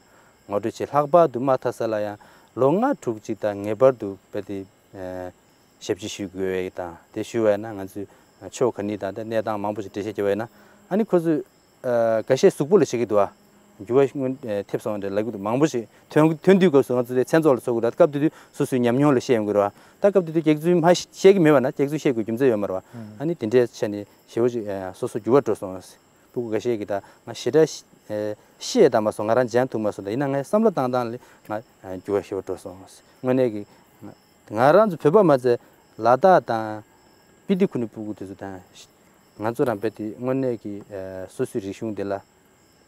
ངོ་སྤྲོད་བྱེད་ལྷག་པར་དུ་མ་མཐའ་ས་ལ་ཡང་ལོ་ལྔ་དྲུག་ཅིག་དང་ངེས་པར་དུ་བོད་དེ་ཞབས་ཕྱི་ཞུ་དགོས་པའི་དང་། དེ་ཞུ་བས་ན་ང་ཚོས་ཕྱོགས་ག་ནས་དང་དེ་གནས་སྟངས་མང་པོ་ཞིག་འགྲེལ་བཤད་བརྒྱབ་པ་ཡིན་ན། ཨ་ནི་ཁོ་ཚོས་ཨ་འགའ་ཤས་གཟུགས་པོ་ལ་བྱེད་ཀྱི་འདུག་ཨ། འགྱུར་བ་སྔོན་ཨ་ཐེབས་སོང་འདྲ་ལབ་ཀྱི་འདུག། མང་པོ་ཞིག་ཐོན་ཐོན་དུས་སྐབས་སུ་ང་ཚོ་དེ་མཚན་ཚོགས་ལ་ཚོགས་ཀྱི་རེད། སྐབས་དེ་དུས་སོ་སོའི་ཉམས་མྱོང་ལ་བཤད་ཡོང་གི་རེད་བ། ད་སྐབས་དེ་དུས་སྐྱག་རྫུན་མ་བཤད་ཀྱི་མེད་པ་ན་སྐྱག་རྫུན་བཤད་དགོས་རྒྱུ་མཚན་ཡོད་མ་རེད་བ། ཨ་ནི་དེ་འདྲའི་ཆ་ནས་ཞེ་པོ་ཅིག་ཨ་སོ་སོ་འགྱུར་བ་འགྲོ་སོང་། ཕྲུ་གུ་འགའ་ཤས་ཀྱིས་ད་ང་ཞེ་དྲག་ཨ་བཤད་དང་མ་སོང་། ང་རང་སྦྱང་ཐུབ་མ་སོང་། ད་ཡིན་ན་ངའི་བསམ་བློ་བཏང་སྟངས་ལ་ང་ཨ་འགྱུར་བ་ཞེ་པོ་འགྲོ་སོང་། དངོས་གནས་ཀྱི་ང་རང་ཚོ་བོད་པ་མ་ཚད་ལ་དྭགས་དང་སྤི་ཏི་ཁུལ་ནས་ཕྲུ་གུ་དེ་ཚོ་དང་། ང་ཚོ་རང་བོད་དེ་དངོས་གནས་ཀྱི་ཨ་སོ་སོའི་རིག་གཞུང་དེ་ལ་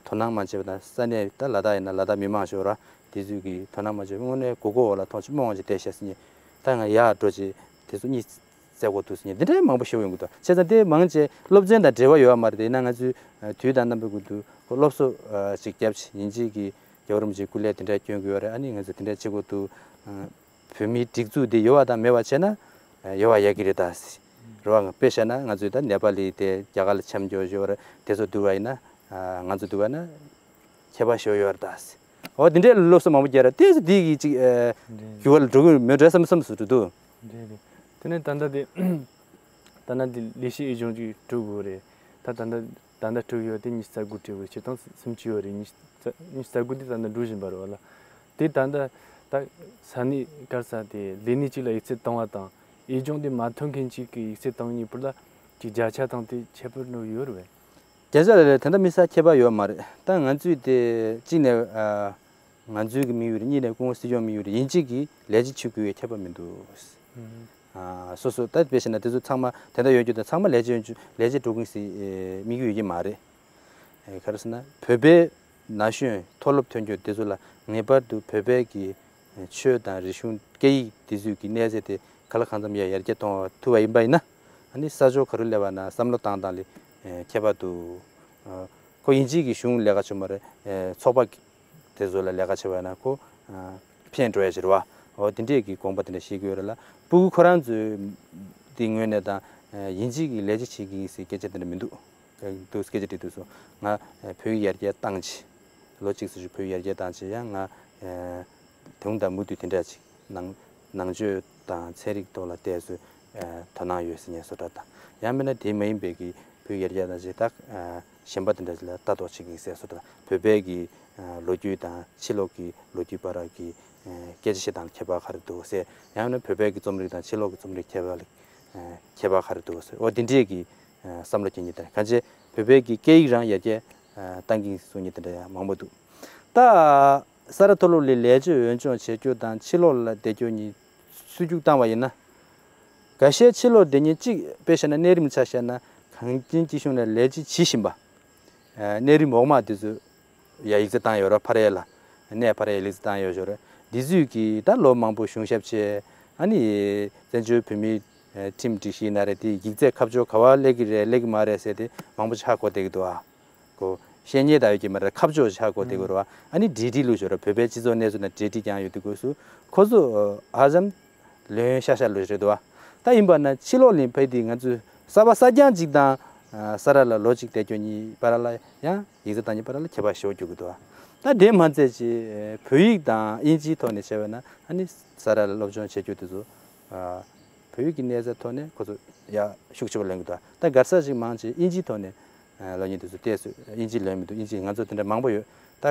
དོ་སྣང་མ་བྱས་པ་དང་། ས་གནས་ད་ལ་དྭགས་ཡིན་ན་ལ་དྭགས་མི་མང་ཤོར་བ་དེ་ཚོས་ཀྱི་དོ་སྣང་མ་བྱས་པ། དངོས་གནས་མགོ་སྐོར་འོག་ལ་མཐོང་ཆུང་མ་འོང་ཅིག་བལྟས་ཤག་ཟེར་ནས་ད་ང་ཡར་འགྲོ་ཅིག་དེ་ཚོ་གཉིད་སད་དགོས་འདུག་ཟེར་ནས་འདི་འདྲའི་མང་པོ་ཤོར་ཡོང་གི་འདུག། བྱས་ཙང་དེ་མང་ཆེ་སློབ་ཚན་དང་འབྲེལ་བ་ཡོད་པ་མ་རེད། དེ་ཡིན་ན་ང་ཚོས་ཨ་དུས་དང་རྣམ་པའི་ཁུལ་དུ་ཁོ་སློབ་གསོ་ཨ་ཅིག་བརྒྱབ་ཅིག་ཡིན་གཅིག་གི་རྒྱལ་བ་རིན་པོ་ཆེའི་སྐུ་ལས་དེ་འདྲ་བསྐྱོན་གྱི་ཡོད་རེད། ཨ་ནི་ང་ཚོ་དེ་འདྲ་བྱེད་དགོས་འདུག། ཨ་བོད་མིའི་སྒྲིག་འཛུགས་དེ་ཡོད་པ་དང་མེད་པ་བྱས་ན་ཨ་ཡོད་པ་ཡག་གི་རེད་ད། རེད་བ། དཔེ་བཞག་ན་ང་ཚོས་ད་ནེ་པ་ལི་དེ་རྒྱ་གར་ལ་འཆམ་འགྱོ་ཡོད་རེད། དེ་ཚོ་འདུག་པ་ཡིན་ན་ཨ་ང་ཚོ་འདུག་པ་ན་ཁྱད་པར་ཞེ་པོ་ཡོད་རེད་ད། འོ་དེ་འདྲའི་སློབ་གསོ་མང་པོ་རྒྱག་ར་དེ་ཚོ་དེ་གི་ཅིག་ཨ་འདྲ་འགྱུར་བ་ལ་འགྲོ་གི་མེད་འགྲོ་བསམ་བསམ་སུ་འགྲོ་འདུག། རེད་རེད། དེ་ནས་ད་ལྟ་དེ་ད་ལྟ་དེ་ལས་བྱེད་དབྱེ་སྦྱོང་ཅིག་སྤྲོད་དགོས་རེད། ད་ད་ལྟ་ད་ལྟ་སྤྲོད་ཡོད་དེ་ཉི་ཤུ་རྩ་དགུ་སྤྲད་དགོས། བྱེད་སྟངས་སུམ་ཅུ་ཡོད་རེད། ཉི་ཤུ་རྩ་ཉི་ཤུ་རྩ་དགུ་དེ་ད་ལྟ་འགྲོ་བཞིན་པ་རེད་བ་ལ། དེ་ད་ལྟ་ད་ས་གནས་ག་རེ་ཟེར་དེ་ལས་གནས་གཅིག་ལ་ཡིག་ཚད་བཏང་བ་དང་དབྱེ་སྦྱོང་དེ་མ་ཐོན་མཁན་གཅིག་གི་ཡིག་ཚད་བཏང་གཉིས་བར་ལ་ཅིག་བརྒྱ་ཆ་དང་དེ་ཁྱད་པར་འགྲོ་ཡོད་རེད་བས། བརྒྱ་ཆ་ལ་ལས་དེ་འདྲ་དམིགས་བསལ་ཁྱད་པར་ཡོད་མ་རེད། ད་ང་ཚོས་དེ་གཅིག་ནས་ཨ་ང་ཚོའི་གི་དམིགས་ཡུལ་རེད། གཉིས་ནས་སྐུ་ངོ་སྲིད་སྐྱོང་དམིགས་ཡུལ་རེད། ཡིན་གཅིག་གི་ལས་བྱེད་བྱེད་དགོས་པའི་ཁྱད་པར་མི་འདུག། ཨ་སོ་སོ་ད་དཔེ་བྱས་ན་དེ་ཚོ་ཚང་མ་དེ་འདྲ་ཡོད་རྒྱུ་དང་ཚང་མ་ལས་བྱེད་ཡོད་རྒྱུ་ལས་བྱེད་འགྲོ་གི་ཡིན་ཟེར་དམིགས་ཡུལ་ཡོད་ཀྱི་མ་རེད། ཨེ་ག་རེ་ཟེར་ན་བོད་པའི་ན་གཞོན་མཐོ་སློབ་ཐོན་རྒྱུ་དེ་ཚོ་ལ་ངེས་པར་དུ་བོད་པའི་གི་ཆོས་དང་རིག་གཞུང་སྐད་ཡིག་དེ་ཚོའི་གི་གནས་ཚད་དེ་གང་ལ་གང་འཚམ་ཡར་ཡར་རྒྱས་གཏོང་བ་ཐུབ་པ་ཡིན་པ་ཡིན་ན། ཨ་ནི་ས་ཕྱོགས་ག་རུ་སླེབས་པ་ན་བསམ་བློ་བཏང་སྟངས་ལས་ཨེ་ཁྱད་པར་འདུག། ཨ་ཁོ་ཡིན་གཅིག་གི་གཞུང་ལས་ཀ་བྱེད་མ་རེད། ཨེ་ཚོགས་པ་དེ་ཚོ་ལ་ལས་ཀ་བྱེད་པ་ན་ཁོ་ཨ་ཕན་འགྲོ་ཡ་ཞིག་རེད་བ། འོ་དེ་འདྲས་ཀྱི་དགོངས་པ་དེ་འདྲ་བཞེས་ཀྱི་ཡོད་རེད་ལ། ཕྲུ་གུ་ཁོ་རང་ཚོའི་དེ་ངོས་ནས་དང་ཡིན་གཅིག་གི་ལས་བྱེད་བྱེད་ཀྱི་ཡིན་ཟེར་སྐད་ཆ་དེ་འདྲ་མི་འདུག། འདུག་སྐད་ཆ་དྲིས་དུས་སུ་ང་བོད་ཡིག་ཡར་རྒྱས་བཏང་ཆེ། ལོ་གཅིག་ཙམ་ཞིག་བོད་ཡིག་ཡར་རྒྱས་བཏང་ཆེ། ཡང་ང་དུང་དང་མུ་མཐུད་དེ་འདྲ་ཅིག་ནང་ནང་ཆོས་དང་ཚན་རིག་ཐོག་ལ་བལྟས་ཚོད་དོ་སྣང་ཡོད་ཟེར་ཉན་བཟོ་འདྲ་དང་། ཡང་མིན་ན་དེ་མ་ཡིན་པའི་གི་བོད་ཡིག་ཡར་རྒྱས་བཏང་ཆེ། ད་གཞན་པ་དེ་འདྲ་ཅིག་ལ་ལྟ་རྟོག་བྱེད་ཀྱི་ཡིན་ཟེར་བཟོ་འདྲ། བོད་པའི་གི་ལོ་རྒྱུས་དང་ཕྱི་ལོགས་ཀྱི་ལོ་རྒྱུས་བར་གྱི་སྐད་ཆ་བཤད་སྟངས་ལ་ཁྱད་པར་ག་རེ་འདུག་ཟེར། ཡང་ན་བོད་པའི་གི་རྩོམ་རིག་དང་ཕྱི་ལོགས་ཀྱི་རྩོམ་རིག་ཁྱད་པར་ལ་ཁྱད་པར་ག་རེ་འདུག་ཟེར། འོ་དེ་འདྲས་ཀྱི་བསམ་བློ་སྐྱེ་མཁན་དེ་གང་ཅི་བོད་པའི་གི་སྐད་ཡིག་རང་ཡར་རྒྱས་བཏང་གི་གསུང་མཁན་དེ་འདྲ་ཡང་མང་པོ་འདུག། ད་ས་རཱ་མཐོ་སློབ་ལ་ལས་བྱེད་འོས་སྦྱོང་བྱེད་རྒྱུ་དང་ཕྱི་ལོགས་ལ་བསྡད་རྒྱུ་གཉིས་སུ་རྒྱུག་བཏང་བ་ཡིན་ན། འགའ་ཤས་ཕྱི་ལོགས་བསྡད་མཁན་གཅིག་དཔེ་བཞག་ན་གནས་རིམ་ཆ་བཞག་ན་གངས་ཅན་སྐྱིད་གཤོངས་ལ་ལས་བྱེད་བྱེད་བཞིན་པ། ཨ་གནས་རིམ་འོག་མ་དེ་ཚོ་ཡ་ཡིག་ཚད་བཏང་ཡོད་ར། ཕར་ཡ་ལ་གནས་ཕར་ཡ་ཡིག་ཚད་བཏང་ཡོད་ཞོར་འདི་ཚོས་ཀྱིས་ད་ལོ་མང་པོ་གཞུང་ཞབས་བྱས། ཨ་ནི་བཙན་བྱོལ་བོད་མིའི་ཨ་ཁྲིམས་སྒྲིག་གཞི་ཡིན་ན་རེད། དེ་ཡིག་ཚད་ཁ་ཕྱོགས་ག་བ་སླེབས་ཀྱི་རེད་སླེབས་ཀྱི་མ་རེད་ཟེར་དེ་མང་པོ་ཞིག་ཧ་གོ་བསྡད་ཀྱི་འདུག་ཨ། གོ་ཤེས་ཉེས་ད་ཡོད་ཀྱི་མ་རེད། ཁ་ཕྱོགས་ཤིག་ཧ་གོ་བསྡད་ཀྱི་རེད་བ། ཨ་ནི་འབྲེལ་འདྲིས་ལུགས་ཞོར་བོད་པའི་སྤྱི་ཚོགས་གནས་ཚུལ་དང་འབྲེལ་འདྲིས་ཀྱང་ཡོད་དུས་སྐབས་སུ་ཁོ་ཚོ་ཧ་ཅང་ལོན་ཤ་ཤ་ལོས་རེད་འདུག་བ། ད་ཡིན་པ་ན་ཕྱི་ལོགས་ལ་ཕེབས་དུས་ང་ཚོས་གསར་པ་གསར་རྐྱང་ཅིག་དང་ས་རཱ་ལ་ལོ་གཅིག་བསྡད་རྒྱུ་གཉིས་བར་ལ་ཡང་ཡིག་ཚད་བཏང་གཉིས་བར་ལ་ཁྱད་པར་ཞེ་པོ་འགྱུར་གྱི་འདུག་བ། ད་དེ་མ་ཚད་ཅིག་བོད་ཡིག་དང་དབྱིན་ཇིའི་ཐོག་ནས་བྱས་པ་ན་ཨ་ནི་ས་རཱ་ལ་སློབ་སྦྱོང་བྱེད་རྒྱུ་དེ་ཚོ་བོད་ཡིག་གི་གནས་ཚད་ཐོག་ནས་ཁོ་ཚོ་ཡག་ཤུགས་ཆེ་བ་ལོན་གྱི་འདུག། ད་ག་རེ་ཟེར་ཅིག་མང་ཆེ་དབྱིན་ཇིའི་ཐོག་ནས་ལོན་མཁན་དེ་ཚོ་ཏོག་ཙམ་དབྱིན་ཇི་ལོན་མི་འདུག། དབྱིན་ཇི་ང་ཚོ་དེ་འདྲ་མང་པོ་ཡོད། ད་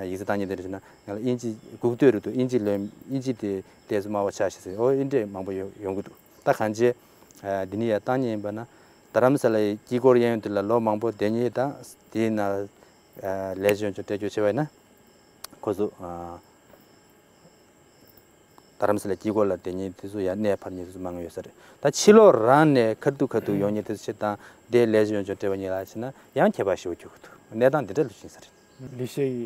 ཡིག་ཚད་བཏང་མཁན་དེ་འདྲ་བྱས་ན་ང་ལ་དབྱིན་ཇི་སྒུག་སྡོད་རེད་འདུག། དབྱིན་ཇི་ལོན་དབྱིན་ཇི་དེ་ཏོག་ཙམ་དམའ་བ་ཆགས་ཤག་ཟེར། འོ་འདི་འདྲས་མང་པོ་ཡོང་ཡོང་གི་འདུག། ད་གང་ཅི་འདི་ནས་ཡར་བཏང་མཁན་ཡིན་པ་ན་རྡ་རམ་ས་ལའི་དཀྱིལ་འཁོར་གཡས་གཡོན་དེ་ལ་ལོ་མང་པོ་བསྡད་མཁན་དང་དེའི་ནང་ལས་བྱེད་ཅིག་སྤྲད་རྒྱུ་བྱས་པ་ཡིན་ན་ཁོ་ཚོ། རྡ་རམ་ས་ལའི་དཀྱིལ་འཁོར་ལ་བསྡད་མཁན་དེ་ཚོ་ཡང་གནས་སྤར་མཁན་དེ་ཚོ་མང་ང་ཡོད་ས་རེད། ད་ཕྱི་ལོགས་རང་ནས་ཁ་ཐུག་ཁ་ཐུག་ཡོང་མཁན་དེ་ཚོ་ཕྱིར་བཏང་དེ་ལས་བྱེད་ཡོངས་ཁྱབ་སྤྲད་པ་གཉིས་ལ་བྱས་ན་ཡང་ཁྱད་པར་ཞེ་པོ་འགྱུར་གྱི་འདུག་གནས་སྟངས་འདི་འདྲ་ལ་ཕྱིན་ས་རེད། ལི་ཤི་ཡི་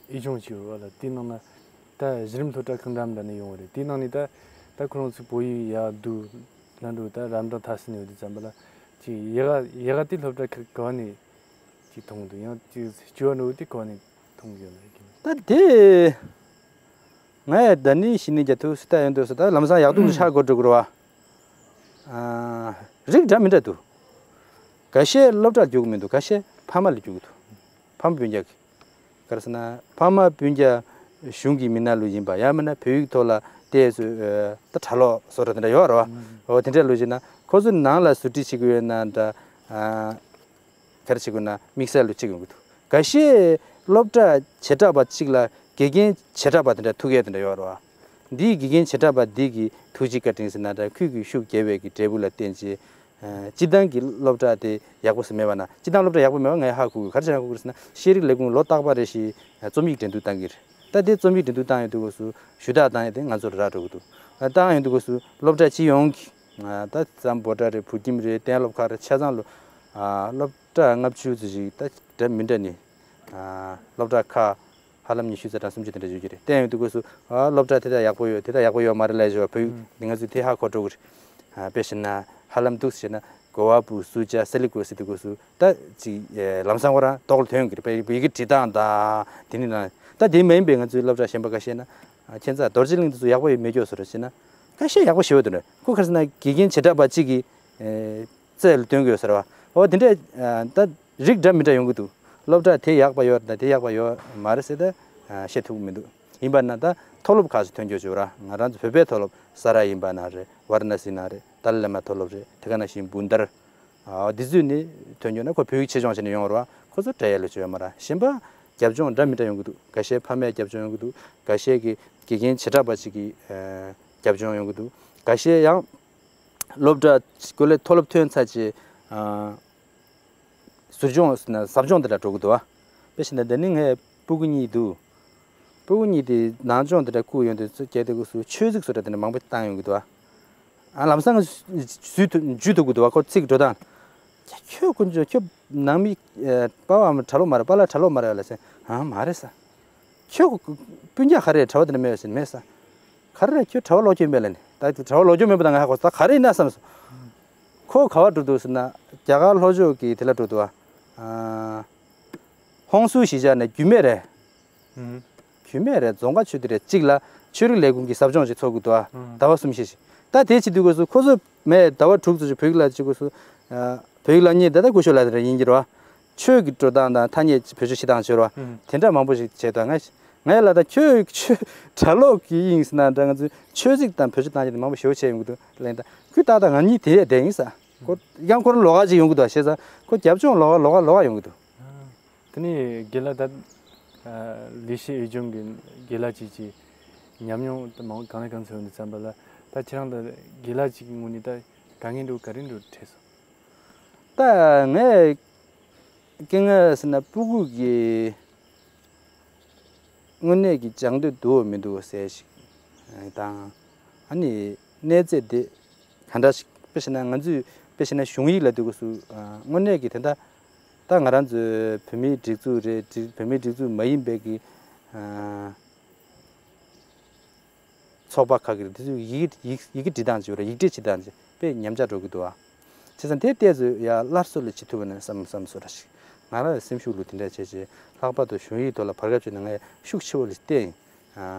ཨེ་ཆུང་ཅིག་ཡོད་པ་ལ་དེའི་ནང་ན་ད་གཞི་རིམ་སློབ་གྲྭ་གང་འདྲ་འདྲ་ནས་ཡོང་བ་རེད། དེའི་ནང་ནས་ད་ད་ཁོ་རང་ཚོའི་བོད་ཡིག་ཡག་སྡུག་ལ་འགྲོ་ད་རབ་འབྲིང་མཐར་ཕྱིན་ཡོད་དུས་ཙམ་པ་ལ་ཅིག་ཡག་ཡག་དེ་སློབ་གྲྭ་ག་ག་བ་ནས་ཅིག་མཐོང་འདུག་ཡང་ཅིག་སྐྱོ་བ་འགྲོ་དེ་ག་བ་ནས་མཐོང་གི་ཡོད་ན་ཡིན་གྱི། ད་དེ་ང་ཡང་ད་ནི་ཤི་ནི་རྒྱ་ཐུག་སི་ད་ཡོང་དུས་སི་ད་ལམ་སང་ཡག་སྡུག་ཆགས་དགོས་འགྲོ་གི་རེད་བ། ཨ། རིགས་འདྲ་མི་འདྲ་འདུག་ག་ཤས་སློབ་གྲྭར་རྒྱུགས་མི་འདུག་ག་ཤས་ཕ་མ་ལ་རྒྱུགས་འདུག་ཕ་མ་སྤུན་ཀྱག་གི་ག་རེ་ཟེར་ན་ཕ་མ་སྤུན་ཀྱག་གཞུང་གི་མི་སྣ་ལོ་ཡིན་པ་ཡང་མིན་ན་བོད་ཡིག་ཐོག་ལ་བལྟས་སོ་ད་གྲྭ་ལོག་བཟོ་འདྲ་དེ་འདྲ་ཡོད་རེད་བ། འོ་དེ་འདྲ་ལོ་ཡིན་ན་ཁོ་ཚོ་ནང་ལ་ཟུར་ཁྲིད་བྱེད་ཀྱི་ཡོད་ན་འདྲ། ག་རེ་བྱེད་དགོས་ན་དམིགས་བསལ་ལོ་གཅིག་ཡོང་གི་འདུག་ག་ཤེད་སློབ་གྲྭ་བྱེ་བྲག་པ་གཅིག་ལ་དགེ་རྒན་བྱེ་བྲག་པ་དེ་འདྲ་ཐུག་ཡས་དེ་འདྲ་ཡོད་རེད་བ། འདིའི་དགེ་རྒན་བྱེ་བྲག་པ་འདི་གི་ཐུགས་རྗེ་བཀའ་དྲིན་ཟེར་ན་འདྲ་ཁུལ་གྱི་ཤུགས་རྒྱས་པའི་གི་འབྲས་བུ་ལ་བརྟེན་ཅིང་། སྤྱི་བཏང་གི་སློབ་གྲྭ་དེ་ཡག་པོ་ཟེར་མེད་པ་ན་སྤྱི་བཏང་སློབ་གྲྭ་ཡག་པོ་མེད་པ་ངས་ཧ་གོ་གི། ག་རེ་བྱས་ན་ཧ་གོ་གི་ཟེར་ན་ཤེས་རིག་ལས་ཁུངས་ལོ་རྟག་པ་རེ་བཞིན་རྩོམ་ཡིག་འགྲན་བསྡུར་བཏང་གི་རེད། ད་དེ་རྩོམ་ཡིག་འགྲན་བསྡུར་བཏང་ཡོང་དུས་སྐབས་སུ་ཞུ་དག་བཏང་ཡས་དེ་ང་ཚོར་རག་འགྲོ་གི་འདུག་བཏང་ཡོང་དུས་སྐབས་སུ་སློབ་གྲྭ་སྤྱི་ཡོངས་ཀྱི། ད་རྩམ་པོ་ཊ་རེད། བོད་ཁྱིམ་རེད། གཏན་སློབ་ཁག་རེད། ཆ་ཚང་ལོ། སློབ་གྲྭ་ལྔ་བཅུ་ཙམ་ཞིག་ད་འདྲ་མི་འདྲ་ནི། སློབ་གྲྭ་ཁག་ཧ་ལམ་ཉི་ཤུ་ཙམ་དང་སུམ་ཅུ་དེ་འདྲ་ཡོད་ཀྱི་རེད། བལྟས་ཡོང་དུས་སྐབས་སུ་སློབ་གྲྭ་དེ་དག་ཡག་པོ་ཡོད་དེ་དག་ཡག་པོ་ཡོད་མ་རེད་ལབ་བཞག་པ་བོད་ཡིག་འདི་ང་ཚོས་དེ་ཧ་གོ་འགྲོ་གི་རེད། དཔེ་བཞག་ན་ཧ་ལམ་འདུག་ཟེར་ན་གོ་བ་པུ་སུ་ཅ་སེ་ལི་གོ་ཟེར་དུས་སྐབས་སུ་ད་ཅིག་ལམ་སང་ཁོ་རང་རྡོག་ལ་ཐོན་ཡོང་གི་རེད། བོད་ཡིག་གི་བྲིས་སྟངས་དང་དེ་ནི་ན་ད་དེ་མ་ཡིན་པའི་ང་ཚོའི་སློབ་གྲྭ་གཞན་པ་ཁ་ཤས་ན། ཁྱེད་ཚ་རྡོ་རྗེ་གླིང་དེ་ཚོ་ཡག་པོ་ཡོད་མེད་སྐྱོ་བཟོ་འདྲ་བྱས་ན། ཁ་ཤས་ཡག་པོ་ཞེ་པོ་འདུག་ནས་ཁོ་ཁ་སང་ན་དགེ་རྒན་བྱེ་བྲག་པ་གཅིག་གིས་རྩལ་ལ་སྟོན་གྱི་ཡོད་ཟེར་བ། འོ་དེ་འདྲས་ད་རིགས་འདྲ་མི་འདྲ་ཡོང་གི་འདུག་སློབ་གྲྭ་དེ་ཡག་པ་ཡོད་ད་དེ་ཡག་པ་ཡོད་མ་རེད་ཟེར་ད་བཤད་ཐུབ་ཀྱི་མི་འདུག་ཡིན་པ་ན་ད་མཐོ་སློབ་ཁག་ཅིག་ཐོན་རྒྱུ་བྱུང་ར། ང་རང་ཚོ་བོད་པའི་མཐོ་སློབ་ས་ར་ཡིན་པ་ན་རེད། ཝཱ་ར་ཎ་སི་ན་རེད། ཏཱ་ལའི་བླ་མ་མཐོ་སློབ་རེད། དེ་ག་ནང་བཞིན་བུན་དར། འདི་ཚོས་ནི་ཐོན་རྒྱུ་ན་ཁོ་བོད་ཡིག་ཆེད་སྦྱོང་བྱས་ནས་ཡོང་བ་རེད་བ། ཁོ་ཚོ་འབྲེལ་ཡོད་ལ་བྱོས་ཡོད་མ་རེད། གཞན་པ་རྒྱབ་ལྗོངས་འདྲ་མི་འདྲ་ཡོང་གི་འདུག་འགའ་ཤས་ཕ་མས་རྒྱབ་ལྗོངས་ཡོང་གི་འདུག་འགའ་ཤས་ཀྱི་དགེ་རྒན་བྱེ་བྲག་པ་ཅིག་གིས་རྒྱབ་ལྗོངས་ཡོང་གི་འདུག་འགའ་ཤས་ཡང་སློབ་གྲྭ་ཀོ་ལེ་མཐོ་སློབ་ཐོན་ཚར་རྗེས་ཟུར་སྦྱོང་ཟབ་སྦྱོང་དེ་འདྲ་འགྲོ་གི་འདུག་བ། དཔེ་བཞག་ན་འདི་ནི་ངའི་སྤུ་གུ་གཉིས་འདུག་སྤུ་གུ་གཉིས་དེ་ནང་སྦྱོང་དེ་འདྲ་བསྐུར་ཡོང་དུས་ཚོད་སྐྱེལ་དུས་སྐབས་སུ་ཆོས་ཚིག་བཟོ་འདྲ་དེ་འདྲ་མང་པོ་བཏང་ཡོང་གི་འདུག་བ། ཨ་ལམ་སང་ང་ཞུ་ཐུབ་ཀྱི་འདུག་བ། ཁོ་ཚིག་འགྲོ་སྟངས། ཁྱོད་དཀོན་མཆོག་ཁྱོད་ནང་མི་པ་ཕ་གྲྭ་ལོག་མ་རེད། པཱ་ལགས་གྲྭ་ལོག་མ་རེད་ལ་ཟེར། ཨ་མ་རེད་ས། ཁྱོད་སྤུན་ཀྱག་ག་རེ་གྲྭ་བ་དེ་འདྲ་མེད་ཟེར་མེད་ས། ག་རེ་རེད་ཁྱོད་གྲྭ་བ་ལོག་སྐྱོན་མེད་ལ་ནི་ད་གྲྭ་བ་ལོག་སྐྱོན་མེད་པ་དང་ང་ཧ་གོ་ད་ག་རེ་ཡིན་ན་བསམ་སོང་། ཁོ་ག་བ་འགྲོ་འདུག་ཟེར་ན་རྒྱ་གར་ལྷོ་ཕྱོགས་ཀྱི་དེ་ལ་འགྲོ་འདུག་བ། ཧོང་སུའུ་གཞིས་ཆགས་ནས་རྒྱུད་སྨད་རེད། རྒྱུད་སྨད་རེད། རྫོང་དཀར་ཆོས་སྡེ་རེད་གཅིག་ལ་ཆོས་རིག་ལས་ཁུངས་ཀྱི་ཟབ་སྦྱོང་ཞིག་ཚོགས་ཀྱི་འདུག་ཨ། ཟླ་བ་གསུམ་བཞི་ཞིག་ད་དེ་བྱེད་དུས་སྐབས་སུ་ཁོ་ཚོ་མས་ཟླ་བ་དྲུག་ཙམ་ཞིག་བོད་ཡིག་ལ་བྱེད་དགོས་སུ། བོད་ཡིག་ལ་གཉིས་ད་ལྟ་སྐུ་ཞབས་ལགས་དེ་འདྲ་ཡིན་གྱི་རེད་བ། ཆོས་ཀྱི་འགྲོ་སྟངས་དང་ཐ་སྙད་བེད་སྤྱོད་བྱེད་སྟངས་བྱེད་རེད་བ། དེ་འདྲ་མང་པོ་ཞིག་བྱས་འདུག་ང་ང་ལ་ད་ཁྱོད་ཁྱོད་གྲྭ་ལོག་གི་ཡིན་ཟེར་ན་འདྲ་ང་ཚོས་ཆོས་ཚིག་དང་བེད་སྤྱོད་བཏང་རྒྱུ་དེ་མང་པོ་ཞེ་པོ་བྱས་ཡོང་གི་འདུག་ལན་ད་ཁོས་ཏག་ཏག་ང་གཉིས་དེ་ཡས་བསྡད་ཡིན་ས། ཁོ་ཡང་ཁོ་རང་ལོགས་ཀ་ཅིག་ཡོང་གི་འདུག་བ་ཤེས་ས། ཁོ་རྒྱབ་ལྗོངས་ལོགས་ཀ་ལོགས་ཀ་ལོགས་ཀ་ཡོང་གི་འདུག་དེ་ནས་དགེ་ལགས་ད་ལི་ཤི་ཨེ་ཇོང་གི་དགེ་ལགས་ཅིག་ཅིག་ཉམས་མྱོང་དེ་མང་གང་ལ་གང་འཚམ་ཡོང་དུས་ཙམ་པ་ལ་ད་ཁྱེད་རང་ད་དགེ་ལགས་ཅིག་གི་ངོས་ནས་ད་དཀའ་ངལ་འདྲ་བོ་ག་རེ་འདྲ་བོ་འཕྲད་སོང་། ད་ངས་དཀའ་ངལ་ཟེར་ན་སྤུ་གུ་གི་དངོས་གནས་ཀྱི་སྦྱང་འདོད་འདུག་མི་འདུག་ཟེར་ཞིག་དང་། ཨ་ནི་གནས་ཚད་དེ་ག་འདྲ་ཞིག་དཔེ་བྱས་ན་ང་ཚོས་དཔེ་བྱས་ན་གཞུང་ཡིག་ལབ་དུས་སྐབས་སུ་དངོས་གནས་ཀྱི་དེ་འདྲ་ད་ང་རང་ཚོའི་བོད་མིའི་སྒྲིག་འཛུགས་རེད། སྒྲིག་བོད་མིའི་སྒྲིག་འཛུགས་མ་ཡིན་པའི་གི་ཚོགས་པ་ཁག་གི་དེ་ཚོའི་ཡི་གེ་ཡི་ཡི་གེ་འབྲི་སྟངས་ཅིག་ཡོད་རེད། ཡིག་འབྲེལ་བྱེད་སྟངས་ཅིག་དཔེ་ཉམས་ཆག་འགྲོ་གི་འདུག་ཨ། བྱས་ཙང་དེ་ཏོག་ཙམ་ཡ་སླར་གསོ་ལ་བྱེད་ཐུབ་པ་ན་བསམ་བསམ་བཟོ་འདྲ་ཞིག་ང་རང་ལ་སེམས་ཤུགས་ལུགས་དེ་འདྲ་བྱས་བྱས་ལྷག་པར་དུ་གཞུང་ཡིག་ཐོག་ལ་བར་སྐབས་ཅིག་ནང་ངས་ཤུགས་ཆེ་བོ་ལ་བརྟེན།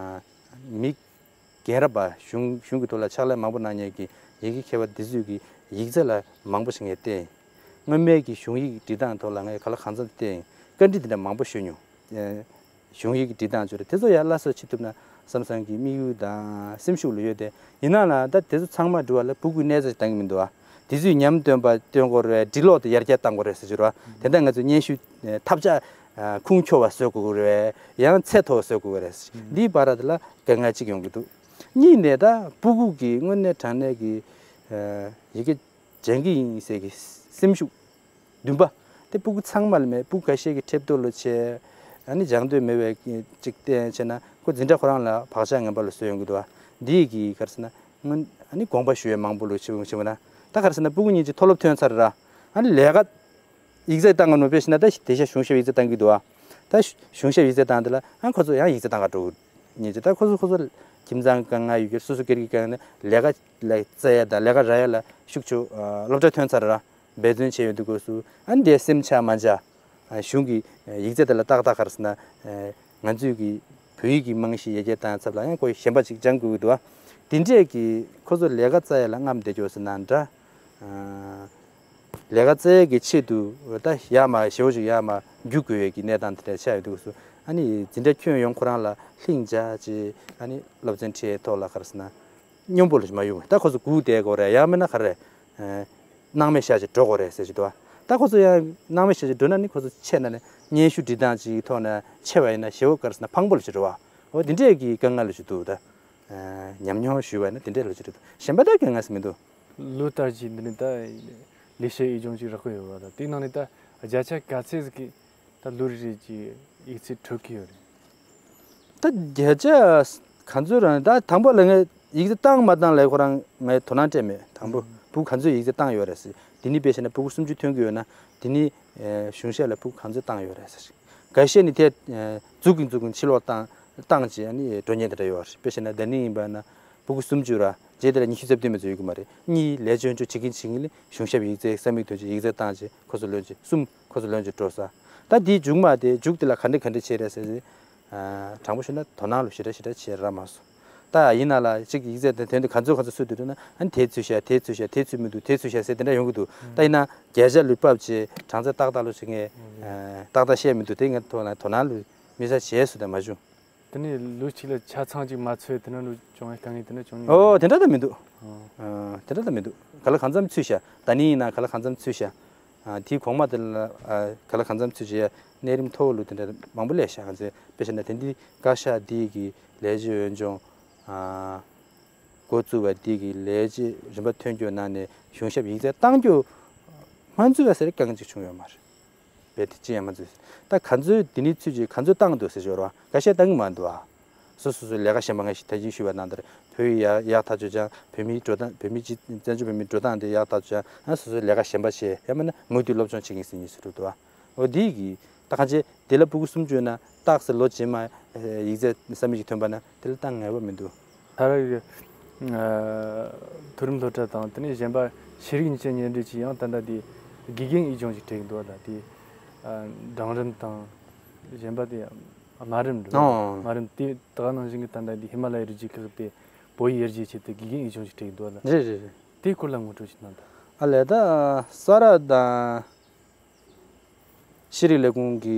མི་རྒན་རབས་པ་གཞུང་གཞུང་གི་ཐོག་ལ་ཕྱག་ལས་མང་པོ་གནང་མཁན་གྱི་ཡི་གེ་མཁས་པ་འདི་ཚོས་ཀྱི་ཡིག་ཚད་ལ་མང་པོ་ཞིག་ངས་བལྟས། སྔོན་མའི་གི་གཞུང་ཡིག་འབྲི་སྟངས་ཐོག་ལ་ངས་ག་ལ་གང་འཚམ་བལྟས། བཀའ་འདྲི་དེ་འདྲ་མང་པོ་ཞུས་མྱོང་། གཞུང་ཡིག་གི་འབྲི་སྟངས་ཚོ་རེད། དེ་ཚོ་ཡང་སླར་གསོ་བྱེད་ཐུབ་ན་བསམ་བསམ་གྱི་དམིགས་ཡུལ་དང་སེམས་ཤུགས་ལ་ཡོད་དེ། ཡིན་ནའང་ད་དེ་ཚོ་ཚང་མ་འགྲུབ་པ་ལ་སྤུ་གུས་གནས་ཚད་ཞིག་བཏང་གི་མི་འདུག་ཨ། དེ་ཚོས་ཉམས་སྟོན་པ་སྟོན་དགོས་རེད། འབྲི་ཀློག་དེ་ཡར་རྒྱས་བཏང་དགོས་རེད་ཟེར་གྱི་རེད་བ། དེ་འདྲ་ང་ཚོས་སྙན་ཞུ་ཐབས་ཆག་ཁུངས་འཁྱོལ་བ་བཟོ་དགོས་ཀྱི་རེད། ཡང་ཚད་མཐོ་བ་བཟོ་དགོས་ཀྱི་རེད། འདིའི་བར་དེ་ལ་དཀའ་ངལ་གཅིག་ཡོང་གི་འདུག་གཉིས་ནས་ད་སྤུ་གུ་གིས་དངོས་གནས་དྲང་གནས་ཀྱི་ཡི་གེ་སྦྱང་གི་ཡིན་ཟེར་གྱི་སེམས་ཤུགས་འདུན་པ་དེ་སྤུ་གུ་ཚང་མ་ལ་མེད། སྤུ་གུ་ཁ་ཤས་ཀྱིས་ཁྲེལ་ཏོ་ལོ་ཆེ། ཨ་ནི་སྦྱང་འདོད་མེད་པའི་ཅིག་བསྟན་བྱས་ན་ཁོ་འཛིན་གྲྭ་ཁོ་རང་ལ་བག་ཆགས་ངན་པ་ལ་བཟོས་ཡོང་གི་འདུག་བ། འདི་གི་ག་རེ་ཟེར་ན་སྔོན་ཨ་ནི་དགོངས་པ་ཞུ་ཡས་མང་པོ་ལོ་ཆེ་བོ་ཆེ་བོ་ན། ད་ག་རེ་ཟེར་ན་སྤུ་གུ་གཉིས་ཀྱི་མཐོ་སློབ་ཐོན་ཚར་ར། ཨ་ནི་ལས་ཀ་ཡིག་ཚད་བཏང་གི་ནོ་དཔེ་བཞིན་ན་ད་དེ་ཤ་གཞུང་ཞབས་ཡིག་ཚད་བཏང་གི་འདུག་ཨ། ད་གཞུང་ཞབས་ཡིག་ཚད་བཏང་དེ་ལ་ཨ་ཁོ་ཚོ་ཡང་ཡིག་ཚད་བཏང་ག་འགྲོ་གི་ཉེ་ཆེ། ད་ཁོ་ཚོ་ཁོ་ཚོ་ཁྱིམ་ཚང་དཀའ་ངལ་ཡོད་རྒྱུ་སོ་སོ་སྒེར་གྱི་དཀའ་ངལ་ནས་ལས་ཀ་ལ་བཙལ་ཡ་དང་ལས་ཀ་རག་ཡ་ལ་ཤུགས་ཆེ་སློབ་གྲྭ་ཐོན་ཚར་ར། འབད་བརྩོན་བྱས་ཡོང་དུས་སྐབས་སུ་ཨ་ནི་དེ་སེམས་ཆགས་མ་འཇགས། གཞུང་གི་ཡིག་ཚད་དེ་ལ་ཏག་ཏག་ག་རེ་ཟེར་ན། ང་ཚོས་ཀྱི་བོད་ཡིག་གི་རྨང་གཞི་ཡར་རྒྱས་བཏང་ཚབ་ལ་ཡང་ཁོས་ཞེན་པ་ཅིག་བཅངས་དགོས་ཀྱི་འདུག་ཨ། དེ་འདྲས་ཀྱི་ཁོ་ཚོ་ལས་ཀ་བཙལ་ཡ་ལ་རྔམ་བསྡད་ཀྱོག་ཟེར་ན་འདྲ། ལས་ཀ་བཙལ་ཡ་གི་ཆེད་དུ་ད་ཡར་མར་ཞེ་བོ་ཅིག་ཡར་མར་རྒྱུག་དགོས་ཡས་ཀྱི་གནས་སྟངས་དེ་འདྲ་ཆགས་ཡོད་དུས་སུ་ཨ་ནི་འཛིན་གྲྭ་ཁྱོན་ཡོངས་ཁོ་རང་ལ་ལྷིང་འཇགས་ཅིག་ཨ་ནི་སློབ་ཚན་ཁྲིད་ཐོག་ལ་ག་རེ་ཟེར་ན། སྙོམས་པོ་ལ་མ་ཡོང་། ད་ཁོ་ཚོ་སྒུག་བསྡད་དགོས་རེད། ཡང་མིན་ན་ག་རེ། སྣང་མེད་ཤ་ཅིག་འགྲོ་དགོས་རེད་ཟེར་གྱི་འདུག་བ། ད་ཁོ་ཚོ་ཡང་སྣང་མེད་ཤ་ཅིག་འགྲོ་ན་ནི་ཁོ་ཚོ་ཆེ་ན་ནི་སྙན་ཞུ་འབྲི་སྟངས་ཅིག་ཐོག་ནས་ཆེ་བ་ཡིན་ན་ཞེ་བོ་ག་རེ་ཟེར་ན་ཕངས་པོ་ལ་ཅིག་འགྲོ་བ། འོ་དེ་འདྲས་ཀྱི་དཀའ་ངལ་ལ་ཅིག་འདུག་ད། ཉམས་མྱོང་ཞུས་པ་ཡིན་ན་དེ་འདྲས་ལ་ཅིག་འགྲོ་འདུག་གཞན་པ་ད་དཀའ་ངལ་ཟེར་མི་འདུག་ལོ་ལྟར་གྱི་འདི་ནི་ད་ལས་བྱེད་ཨེ་ཅོན་ཅིག་རག་གི་ཡོད་པ་ད། དེའི་ནང་ནས་ད་བརྒྱ་ཆ་ག་ཚད་ཟིག་གིས་ད་ལོ་རེ་རེ་གྱི་ཡིག་ཚད་འཕྲོད་ཀྱི་ཡོད་རེད། ད་བརྒྱ་ཆ་ག་ཚོད་རང་ད་དང་པོ་ལ་ངས་ཡིག་ཚད་བཏང་མ་བཏང་ལས་ཁོ་རང་ངས་དོ་སྣང་སྤྲད་མེད། དང་པོ་ཨུམ། བུ་ག་ཚོད་ཡིག་ཚད་བཏང་ཡོད་རེད་ཟེར། དེ་ནི་དཔེ་བྱས་ན་ཕྲུ་གུ་སུམ་ཅུ་ཐོན་གྱི་ཡོད་ན་དེ་ནི་གཞུང་ཞབས་ལ་ཕྲུ་གུ་ག་ཚོད་བཏང་ཡོད་རེད་ཟེར། འགའ་ཤས་ནི་དེ་འཛུགས་ཀྱིན་འཛུགས་ཀྱིན་ཕྱིར་ལོག་བཏང་བཏང་བྱས་ནི་འགྲོ་མཁན་དེ་འདྲ་ཡོད་རེད། དཔེ་བྱས་ན་ད་ནི་ཡིན་པ་ན་ཕྲུ་གུ་སུམ་ཅུ་ར་རྗེས་དེ་ལ་ཉི་ཤུ་རྩ་བདུན་མ་ཚོད་ཡོད་ཀྱི་མ་རེད། གཉིས་ལས་བྱོན་ཆོག་བྱེད་ཀྱིན་བྱེད་ཀྱིན་ལས་གཞུང་ཞབས་ཡིག་ཚད་ས་མིག་ཐོན་ཆེད་ཡིག་ཚད་བཏང་བྱས་ཁོ་ཚོ་ལོན་ཆེད་གསུམ། ཁོ་ཚོ་ལོན་ཆེད་འགྲོ་ས། ད་དེའི་མཇུག་མ་དེ་མཇུག་དེ་ལ་ག་འདྲ་ག་འདྲ་བྱས་རེད་ཟེར་ཟེར། ཨ། དྲང་པོ་ཞུས་ན་དོ་སྣང་ལོ་ཞེ་དྲག་ཞེ་དྲག་བྱས་རག་མ་སོང་། ད་ཡིན་ན་ལ་གཅིག་ཡིག་ཚད་དེ་དོན་དུ་ག་ཚོད་ག་ཚོད་སུ་དུ་འགྲོ་ན་ཨ་ནི་དེ་ཚུད་ཤག་དེ་ཚུད་ཤག་དེ་ཚུད་མི་འདུག་དེ་ཚུད་ཤག་ཟེར་དེ་འདྲ་ཡོང་གི་འདུག་ད་ཡིན་ན་བརྒྱ་ཆ་ལུས་ཕབ་བྱས་གྲངས་ཚད་ཏག་ཏག་ལོ་ཞིག་ངས་ཨ་ཏག་ཏག་བཤད་མི་འདུག་དེ་ངས་ཐོག་ལ་དོ་སྣང་ལོ་མི་ས་བྱས་སུ་དང་མ་བྱུང་། དེ་ནས་ལོ་གཅིག་ལ་ཆ་ཚང་གཅིག་མ་ཚོད་དེ་ན་ལོ་བྱུང་བའི་དཀའ་ངལ་དེ་འདྲ་བྱུང་མྱོང་། ཨོ་དེ་འདྲ་ད་མི་འདུག་ཨོ། ཨ། དེ་འདྲ་ད་མི་འདུག་ག་ལ་གང་འཚམ་ཚུད་ཤག་ད་ནི་ཡིན་ན་ག་ལ་གང་འཚམ་ཚུད་ཤག་ཨ། དེའི་གོང་མ་དེ་ལ་ཨ། ག་ལ་གང་འཚམ་ཚུད་ཤག་གནས་རིམ་མཐོ་བོ་ལོ་དེ་འདྲ་མང་པོ་སླེབས་ཤག་ང་ཚོས་དཔེ་བཞག་ན་དེ་འདི་བཀའ་ཤག་འདི་གི་ལས་བྱེད་འོས་སྦྱོང་ཨ། འགོ་བཙུགས་པ་འདི་གི་ལས་བྱེད་རིམ་པ་ཐོན་རྒྱུ་ནང་ནས་གཞུང་ཞབས་ཡིག་ཚད་བཏང་རྒྱུ་མ་འཛུལ་བ་ཟེར་དཀའ་ངལ་ཅིག་བྱུང་ཡོད་མ་རེད། རྦད་དེ་ཅི་ཡང་མ་འཛུལ། ད་ག་ཚོད་འདི་ནས་ཚུད་ཅིག་ག་ཚོད་བཏང་འདུག་ཟེར་ཞོར་བ་འགའ་ཤས་བཏང་གི་མ་འདུག་ཨ། སོ་སོ་སོའི་ལས་ཀ་གཞན་པ་ང་ཞིག་ད་གིན་ཞུས་པ་ནང་ལྟར་བོད་ཡིག་ཡག་ཡག་ཐག་ཆོད་ཅང་བོད་མིའི་འགྲོ་སྟངས་བོད་མིའི་སྤྱི་བཙན་བྱོལ་བོད་མིའི་འགྲོ་སྟངས་དེ་ཡག་ཐག་ཆོད་ཅང་ཨ་སོ་སོའི་ལས་ཀ་གཞན་པ་བྱས་ཡང་མིན་ན་མུ་མཐུད་སློབ་སྦྱོང་བྱེད་ཀྱིན་ཟིན་གྱི་ཟེར་འདུག་ཨ། འོ་འདི་གི་ད་གང་བྱས་དེ་ལ་ཕྲུ་གུ་སུམ་ཅུ་ན་རྟགས་སུ་ལོ་རྗེས་མ་ཡིག་ཚད་ས་མིག་ཅིག་ཐོན་པ་ན་དེ་ལ་ད་ངེས་པ་མི་འདུག་ད་རེས་ཀྱི་མཐོ་རིམ་སློབ་གྲྭ་དང་དེ་ནས་གཞན་པ་ཤེས་རིག་གཉིས་ཆ་མཉམ་འབྲེལ་གྱི་ཡང་ད་ལྟ་དེ་དགེ་རྒན་ཨེ་ཅོན་ཞིག་སྤྲད་ཀྱི་འདུག་ད་དེ་འབྲིང་རིམ་དང་གཞན་པ་དེ་དམའ་རིམ་འགྲོ་ཨོ། དམའ་རིམ་དེ་ད་ག་ནང་བཞིན་གྱི་ད་ལྟ་དེ་ཧི་མ་ལ་ཡའི་རི་རྒྱུད་ཁག་དེ་བོད་ཡིག་ཡར་རྒྱས་ཆེད་དུ་དགེ་རྒན་ཨེ་ཅོན་ཞིག་སྤྲད་ཀྱི་འདུག་ད་རེད་རེད་རེད། དེའི་སྐོར་ལ་ངོ་སྤྲོད་ཅིག་གནང་དང་། ཨ་ལས་ད་ས་ར་དང་། ཤེས་རིག་ལས་ཁུངས་ཀྱི་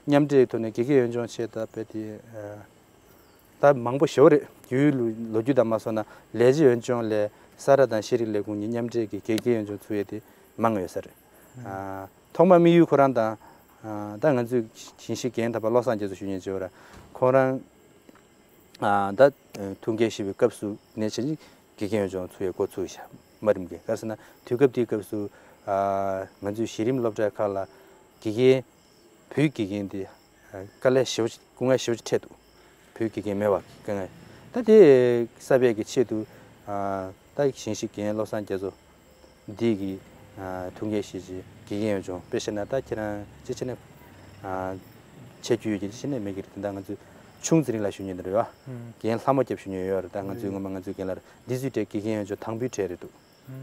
མཉམ་འབྲེལ་ཐོག་ནས་དགེ་རྒན་ཡོན་སྦྱོང་བྱས་ད་བས་དེ། ད་མང་པོ་ཞེ་པོ་རེད། རྒྱུན་ལོ་རྒྱུས་དང་མ་སོང་ན་ལས་བྱེད་ཡོན་སྦྱོང་ལས་ས་ར་དང་ཤེས་རིག་ལས་ཁུངས་གཉིས་མཉམ་འབྲེལ་གྱི་དགེ་རྒན་ཡོན་སྦྱོང་ཚུགས་ཡས་དེ་མང་ཡོད་ས་རེད། ཐོག་མ་དམིགས་ཡུལ་ཁོ་རང་དང་། ད་ང་ཚོའི་ཞིང་གཤེགས་རྒན་དམ་པ་བློ་བཟང་རྒྱ་མཚོ་ཞུ་མཁན་བྱས་པ་ར་ཁོང་རང་། ད་ཐུགས་འགན་བཞེས་པའི་སྐབས་སུ་ནས་བྱས་ནས་དགེ་རྒན་ཡོན་སྦྱོང་ཚུགས་ཡས་འགོ་ཚུགས་ཤག་དམའ་རིམ་གྱི་ག་རེ་ཟེར་ན་དུས་སྐབས་དེའི་སྐབས་སུ་ང་ཚོའི་གཞི་རིམ་སློབ་གྲྭ་ཁག་ལ་དགེ་རྒན་བོད་དགེ་རྒན་དེ་དཀའ་ལས་ཞེ་པོ་ཅིག་སྐུ་ངལ་ཞེ་པོ་ཅིག་འཕྲད་འདུག་བོད་དགེ་རྒན་མེད་པ་གི་དཀའ་ངལ་ད་དེ་གསབ་ཡས་ཀྱི་ཆེད་དུ་ད་ཞིང་གཤེགས་རྒན་བློ་བཟང་རྒྱ་མཚོ། འདི་གི་ཐུགས་འགན་བཞེས་ཀྱི་དགེ་རྒན་ཡོན་སྦྱོང་དཔེ་བཤད་ན་ད་ཁྱེད་རང་ཅི་བྱས་ནས་ཆེ་རྒྱུ་ཡོད་ཀྱི་ཤེས་ནས་མེད་ཀྱི་རེད། ད་ང་ཚོས་ཆུང་ཚེ་རིང་ལགས་ཞུ་མཁན་དེ་འདྲ་ཡོད་ཨ། རྒན་ལྷ་མོ་སྐྱབས་ཞུ་མཁན་ཡོད་རེད། ད་ང་ཚོའི་སྔོན་མ་ང་ཚོའི་རྒན་ལགས་འདི་ཚོའི་གྲས་དགེ་རྒན་ཡོན་སྦྱོང་དང་པོའི་གྲས་རེད་འདུག་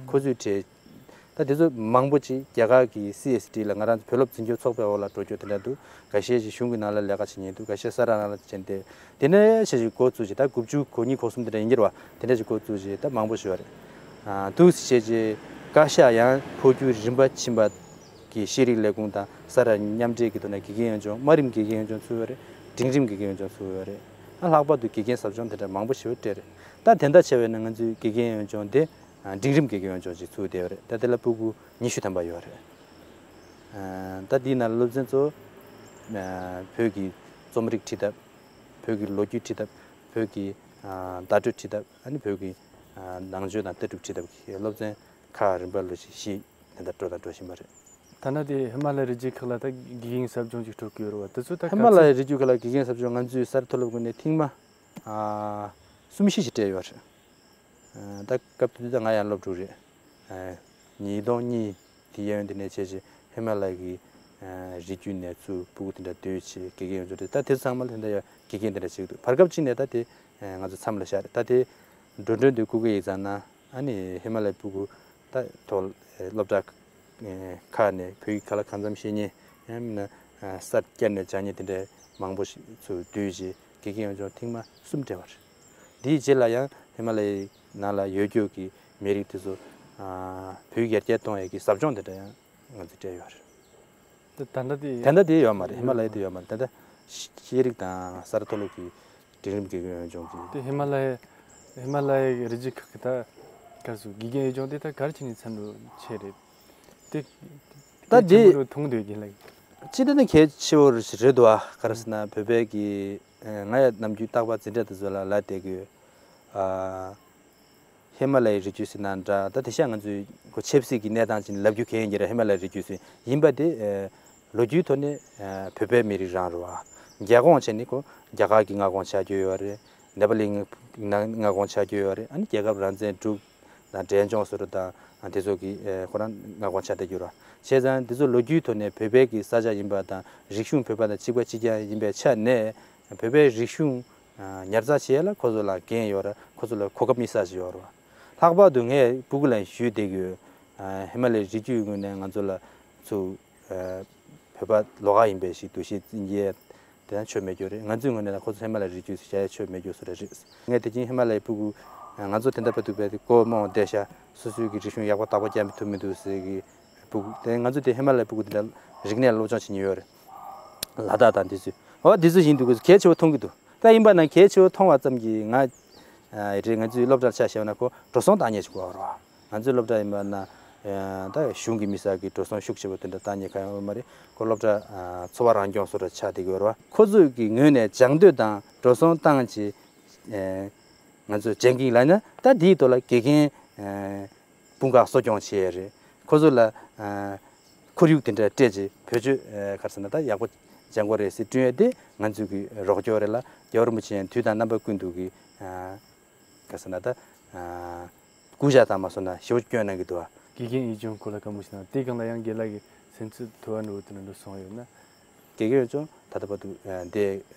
ཁོ་ཚོའི་གྲས་ད་དེ་ཚོ་མང་པོ་ཅིག་རྒྱ་གར་གྱི་སི་ཨེས་ཌི་ལ་ང་རང་ཚོ་བོད་སློབ་འཛིན་སྐྱོང་ཚོགས་པའི་འོག་ལ་འགྲོ་རྒྱུ་དེ་འདྲ་འདུག་འགའ་ཤས་ཤིག་གཞུང་གི་ནང་ལ་ལས་ཀ་བྱེད་མཁན་འདུག་འགའ་ཤས་ས་ར་ནང་ལ་བྱེད་མཁན་དེ། དེ་ནས་ཆེ་ཞིག་འགོ་བཙུགས་ཀྱི་ད་དགུ་བཅུ་གོ་གཉིས་གོ་གསུམ་དེ་འདྲ་ཡིན་གྱི་རེད་བ། དེ་འདྲ་ཞིག་འགོ་བཙུགས་ཀྱི་ད་མང་པོ་ཞིག་ཡོད་རེད། ཨ། འདུག་སེ་བྱས་རྗེས་བཀའ་ཤག་ཡང་འཕོ་འགྱུར་རིམ་པ་ཕྱིན་པ་གི་ཤེས་རིག་ལས་ཁུངས་དང་ས་ར་མཉམ་འབྲེལ་གྱི་ཐོག་ནས་དགེ་རྒན་ཡོན་སྦྱོང་དམའ་རིམ་དགེ་རྒན་ཡོན་སྦྱོང་ཚུགས་ཡོད་རེད། འབྲིང་རིམ་དགེ་རྒན་ཡོན་སྦྱོང་ཚུགས་ཡོད་རེད། ཨ། ལྷག་པར་དུ་དགེ་རྒན་ཟབ་སྦྱོང་དེ་འདྲ་མང་པོ་ཞིག་སྤྲད་རེད། ད་དེ་འདྲ་བྱས་པས་ན་ང་ཚོའི་དགེ་རྒན་ཡོན་སྦྱོང་དེ་འབྲིང་རིམ་དགེ་རྒན་ཡོན་སྦྱོང་ཅིག་ཚུགས་བསྡད་ཡོད་རེད། ད་དེ་ལ་སྤུ་གུ་ཉི་ཤུ་ཐམ་པ་ཡོད་རེད། ཨ། ད་དེའི་ནང་སློབ་ཚན་གཙོ་བོ་བོད་ཀྱི་རྩོམ་རིག་ཁྲིད་ཐབས། བོད་ཀྱི་ལོ་རྒྱུས་ཁྲིད་ཐབས། བོད་ཀྱི་ཨ་བརྡ་སྤྲོད་ཁྲིད་ཐབས། ཨ་ནི་བོད་ཀྱི་ཨ་ནང་ཆོས་དང་ལྟ་གྲུབ་ཁྲིད་ཐབས་ཀྱི་སློབ་ཚན་ཁག་རིམ་པ་ལོ་བཞི་དེ་འདྲ་སྤྲོད་དང་སྤྲོད་བཞིན་པ་རེད། ཐ་ན་དེ་ཧི་མ་ལ་ཡའི་རི་རྒྱུད་ཁག་ལ་ད་དགེ་རྒན་ཟབ་སྦྱོང་ཅིག་སྤྲོད་ཀྱི་ཡོད་རེད་བ། དེ་ཚོ་ད་ཧི་མ་ལ་ཡའི་རི་རྒྱུད་ཁག་ལ་དགེ་རྒན་ཟབ་སྦྱོང་ང་ཚོའི་ས་ར་མཐོ་སློབ་ཁང་ནས་ཐེངས་མ་ཨ་ གསུམ་བཞི་ཞིག་སྤྲད་ཡོད་རེད། ཨ་ད་སྐབས་དེ་དུས་ད་ང་ཡང་སློབ་ཕྲུག་རེད། ཨ་ཉིས་སྟོང་གཉིས་དེ་གཡས་གཡོན་དེ་ནས་བྱས་རྗེས་ཧི་མ་ལ་ཡའི་གི་ཨ་རི་རྒྱུད་ནས་ཚུར་སྤུ་གུ་དེ་འདྲ་སྡོད་བྱས་དགེ་རྒན་ཡོངས་རྫོགས་རེད། ད་དེ་ཚོ་ཚང་མ་ལ་དེ་འདྲ་ཡང་དགེ་རྒན་དེ་འདྲ་བྱེད་ཀྱི་འདུག་བར་སྐབས་གཅིག་ནས་ད་དེ་ཨ་ང་ཚོ་མཚམས་ལ་བཞག་རེད། ད་དེ་འགྲོ་གྲོན་དེ་བསྐུར་གི་ཡིག་ཚང་ན་ཨ་ནི་ཧི་མ་ལ་ཡའི་སྤུ་གུ་ད་ཐོག་སློབ་གྲྭ་ཁག་ནས་བོད་ཡིག་ག་ལ་གང་འཚམ་ཤེས་མཁན་ཡང་མིན་ན་ས་བསྐྱར་ནས་སྦྱང་མཁན་དེ་འདྲའི་མང་པོ་ཞིག་ཚུར་བསྡུས་རྗེས་དགེ་རྒན་ཡོངས་རྫོགས་ཐེངས་མ་གསུམ་སྤྲད་པ་རེད། དེའི་རྗེས་ལ་ཡང་ཧི་མ་ལ་ཡའི་ནང་ལ་ཡོད་རྒྱུ་གི་མི་རིགས་དེ་ཚོ་བོད་ཡིག་ཡར་རྒྱས་གཏོང་ཡས་ཀྱི་ཟབ་སྦྱོང་དེ་འདྲ་ཡང་ང་ཚོས་སྤྲད་ཡོད་རེད། ད་ད་ལྟ་དེ་ད་ལྟ་དེ་ཡོད་མ་རེད། ཧི་མ་ལ་ཡ་དེ་ཡོད་མ་རེད། ད་ལྟ་ཤེས་རིག་དང་གསར་གཏོད་ལུགས་ཀྱི་འབྲིང་རིམ་དགེ་རྒན་ཡོངས་ལྗོངས་ཀྱི་དེ་ཧི་མ་ལ་ཡ་ཧི་མ་ལ་ཡའི་རི་རྒྱུད་ཁག་གི་ད་ག་རེ་ཟེར་དགེ་རྒན་ཡོངས་ལྗོངས་དེ་ད་ག་རེ་བྱས་ནས་མཚན་འདྲ་ཆེ་རེད། དེ་ད་དེ་དེ་ཆེན་པོ་རུ་མཐོང་འདོད་ཀྱི་ལགས། སྤྱི་བཏང་ནི་གལ་ཆེ་བོ་རེད་འདུག་ཨ། ག་རེ་ཟེར་ན་བོད་པའི་གི་ང་ཡ་ནམ་རྒྱུན་རྟག་པར་འཛིན་གྲྭ་དེ་ཚོ་ལ་ལ་བསྡད་གི་ཨ། ཧི་མ་ལ་ཡའི་རི་རྒྱུད་ཟེར་ན་འདྲ། ད་དེང་སང་ང་ཚོས་ཁོ་ཆབ་སྲིད་ཀྱི་གནས་སྟངས་ཅིག་ལབ་རྒྱུ་གལ་ཡིན་གྱི་རེད། ཧི་མ་ལ་ཡའི་རི་རྒྱུད་ཟེར་ཡིན་པ་དེ་ལོ་རྒྱུས་ཐོག་ནས་བོད་པའི་མི་རིགས་རང་རེད་བ། རྒྱ་ཁོངས་བྱས་ནས་ཁོ་རྒྱ་གར་གྱི་མངའ་ཁོངས་ཆགས་ཀྱི་ཡོད་རེད། ནེ་པ་ལི་མངའ་ཁོངས་ཆགས་ཀྱི་ཡོད་རེད། ཨ་ནི་རྒྱལ་ཁབ་རང་བཙན་སྒྲུབ་དང་འབྲས་ལྗོངས་སུ་རུ་དང་དེ་ཚོ་གི་ཁོ་རང་མངའ་ཁོངས་ཆགས་བསྡད་ཀྱི་ཡོད་རེད་བ། བྱས་ཙང་དེ་ཚོ་ལོ་རྒྱུས་ཐོག་ནས་བོད་པའི་གི་ས་ཆ་ཡིན་པ་དང་རིག་གཞུང་བོད་པ་དང་གཅིག་པ་གཅིག་རྐྱང་ཡིན་པའི་ཆ་ནས་བོད་པའི་རིག་གཞུང་ཉར་ཚགས་བྱེད་ཡ་ལ་ཁོ་ཚོ་ལ་འགན་ཡོད་རེད། ཁོ་ཚོ་ལ་གོ་སྐབས་རྙེད་ས་ཞིག་ཡོད་རེད་བ། ལྷག་པར་དུ་ངས་སྤུ་གུ་ལ་ཞུས་བསྡད་ཀྱི་ཡོད། ཧི་མ་ལ་ཡའི་རི་རྒྱུད་ངོས་ནས་ང་ཚོ་ལ་ཚུར་བོད་པ་ལོགས་ཀ་ཡིན་པའི་ཞིག་འདུ་ཤེས་འཛིན་རྒྱུ་དེ་ཡང་ཆོ་མེད་རྒྱུ་རེད། ང་ཚོའི་ངོས་ནས་ཁོ་ཚོ་ཧི་མ་ལ་ཡའི་རི་རྒྱུད་ཟེར་བྱ་ཡ་ཆོ་མེད་རྒྱུ་བཟོ་འདྲ་རེད། ངས་དེ་བཞིན་ཧི་མ་ལ་ཡའི་སྤུ་གུ་ང་ཚོ་དེ་འདྲ་བར་དུ་བས་ཏེ་སྒོ་རྨོངས་བསྡད་ཤག་སོ་སོའི་གི་རིག་གཞུང་ཡག་པོ་བདག་པོ་རྒྱག་མི་ཐུབ་མི་འདུག་ཟེར་གི་སྤུ་གུ་དེ་ང་ཚོ་དེ་ཧི་མ་ལ་ཡའི་སྤུ་གུ་དེ་འདྲ་རིག་གནས་སློབ་སྦྱོང་བྱེད་མྱོང་ཡོད་རེད། ལ་དྭགས་དང་དེ་ཚོས་འོ་དེ་ཚོ་བཞིན་འདུག་གི་གལ་ཆེ་བོ་མཐོང་གི་འདུག་ད་ཡིན་པ་ན་གལ་ཆེ་བོ་མཐོང་བ་ཙམ་གྱིས་ང་རེད་ང་ཚོའི་སློབ་གྲྭར་ཆ་བཞག་ན་ཁོ་འགྲོ་སོང་བཏང་མཁན་ཞིག་དགོས་པ་རེད་བ། ང་ཚོའི་སློབ་གྲྭ་ཡིན་པ་ན་ད་གཞུང་གི་མི་སེར་གྱི་འགྲོ་སོང་ཤུགས་ཆེ་བོ་དེ་འདྲ་བཏང་མཁན་གང་ཡང་ཡོད་མ་རེད། ཁོ་སློབ་གྲྭ་འཚོ་བ་རང་སྐྱོང་བཟོ་འདྲ་ཆགས་བསྡད་ཀྱི་ཡོད་རེད་བ། ཁོ་ཚོས་ཀྱི་ངོས་ནས་སྦྱང་འདོད་དང་འགྲོ་སོང་བཏང་བྱས་ང་ཚོས་སྦྱང་གི་ཡིན་ལབ་ན་ད་དེའི་ཐོག་ལ་དགེ་རྒན་དཔུང་ཁག་གསོ་སྐྱོང་བྱེད་ཡས་རེད། ཁོ་ཚོ་ལ་ཁོར་ཡུག་དེ་འདྲ་སྤྲད་རྗེས་བེད་སྤྱོད་ག་རེ་ཟེར་ན་ད་ཡག་པོ་སྦྱང་དགོས་རེད་ཟེར་བསྐྲུན་ཡས་དེ་ང་ཚོའི་གི་རོགས་སྐྱོར་རེད་ལ། རྒྱལ་བ་རིན་པོ་ཆེ་ཡང་དུས་དང་རྣམ་པ་ཀུན་ཏུ་གི་ག་རེ་ཟེར་ན་ད་སྐུ་ཞབས་དང་མ་སོང་ན་ཞེ་པོ་སྐྱོན་གནང་གི་འདུག་ཨ། དགེ་རྒན་ཡིད་ཅུང་ཁོ་ལ་དཀའ་མོ་ཞིག་ན་དེ་སྒང་ལ་ཡང་རྒན་ལགས་ཀྱི་སེམས་ཚོར་དུ་བ་འགྲོ་དེ་འདྲ་སོང་ཡོད་ན། དགེ་རྒན་ཡིད་ཅུང་ད་ལྟ་བར་དུ་འདི་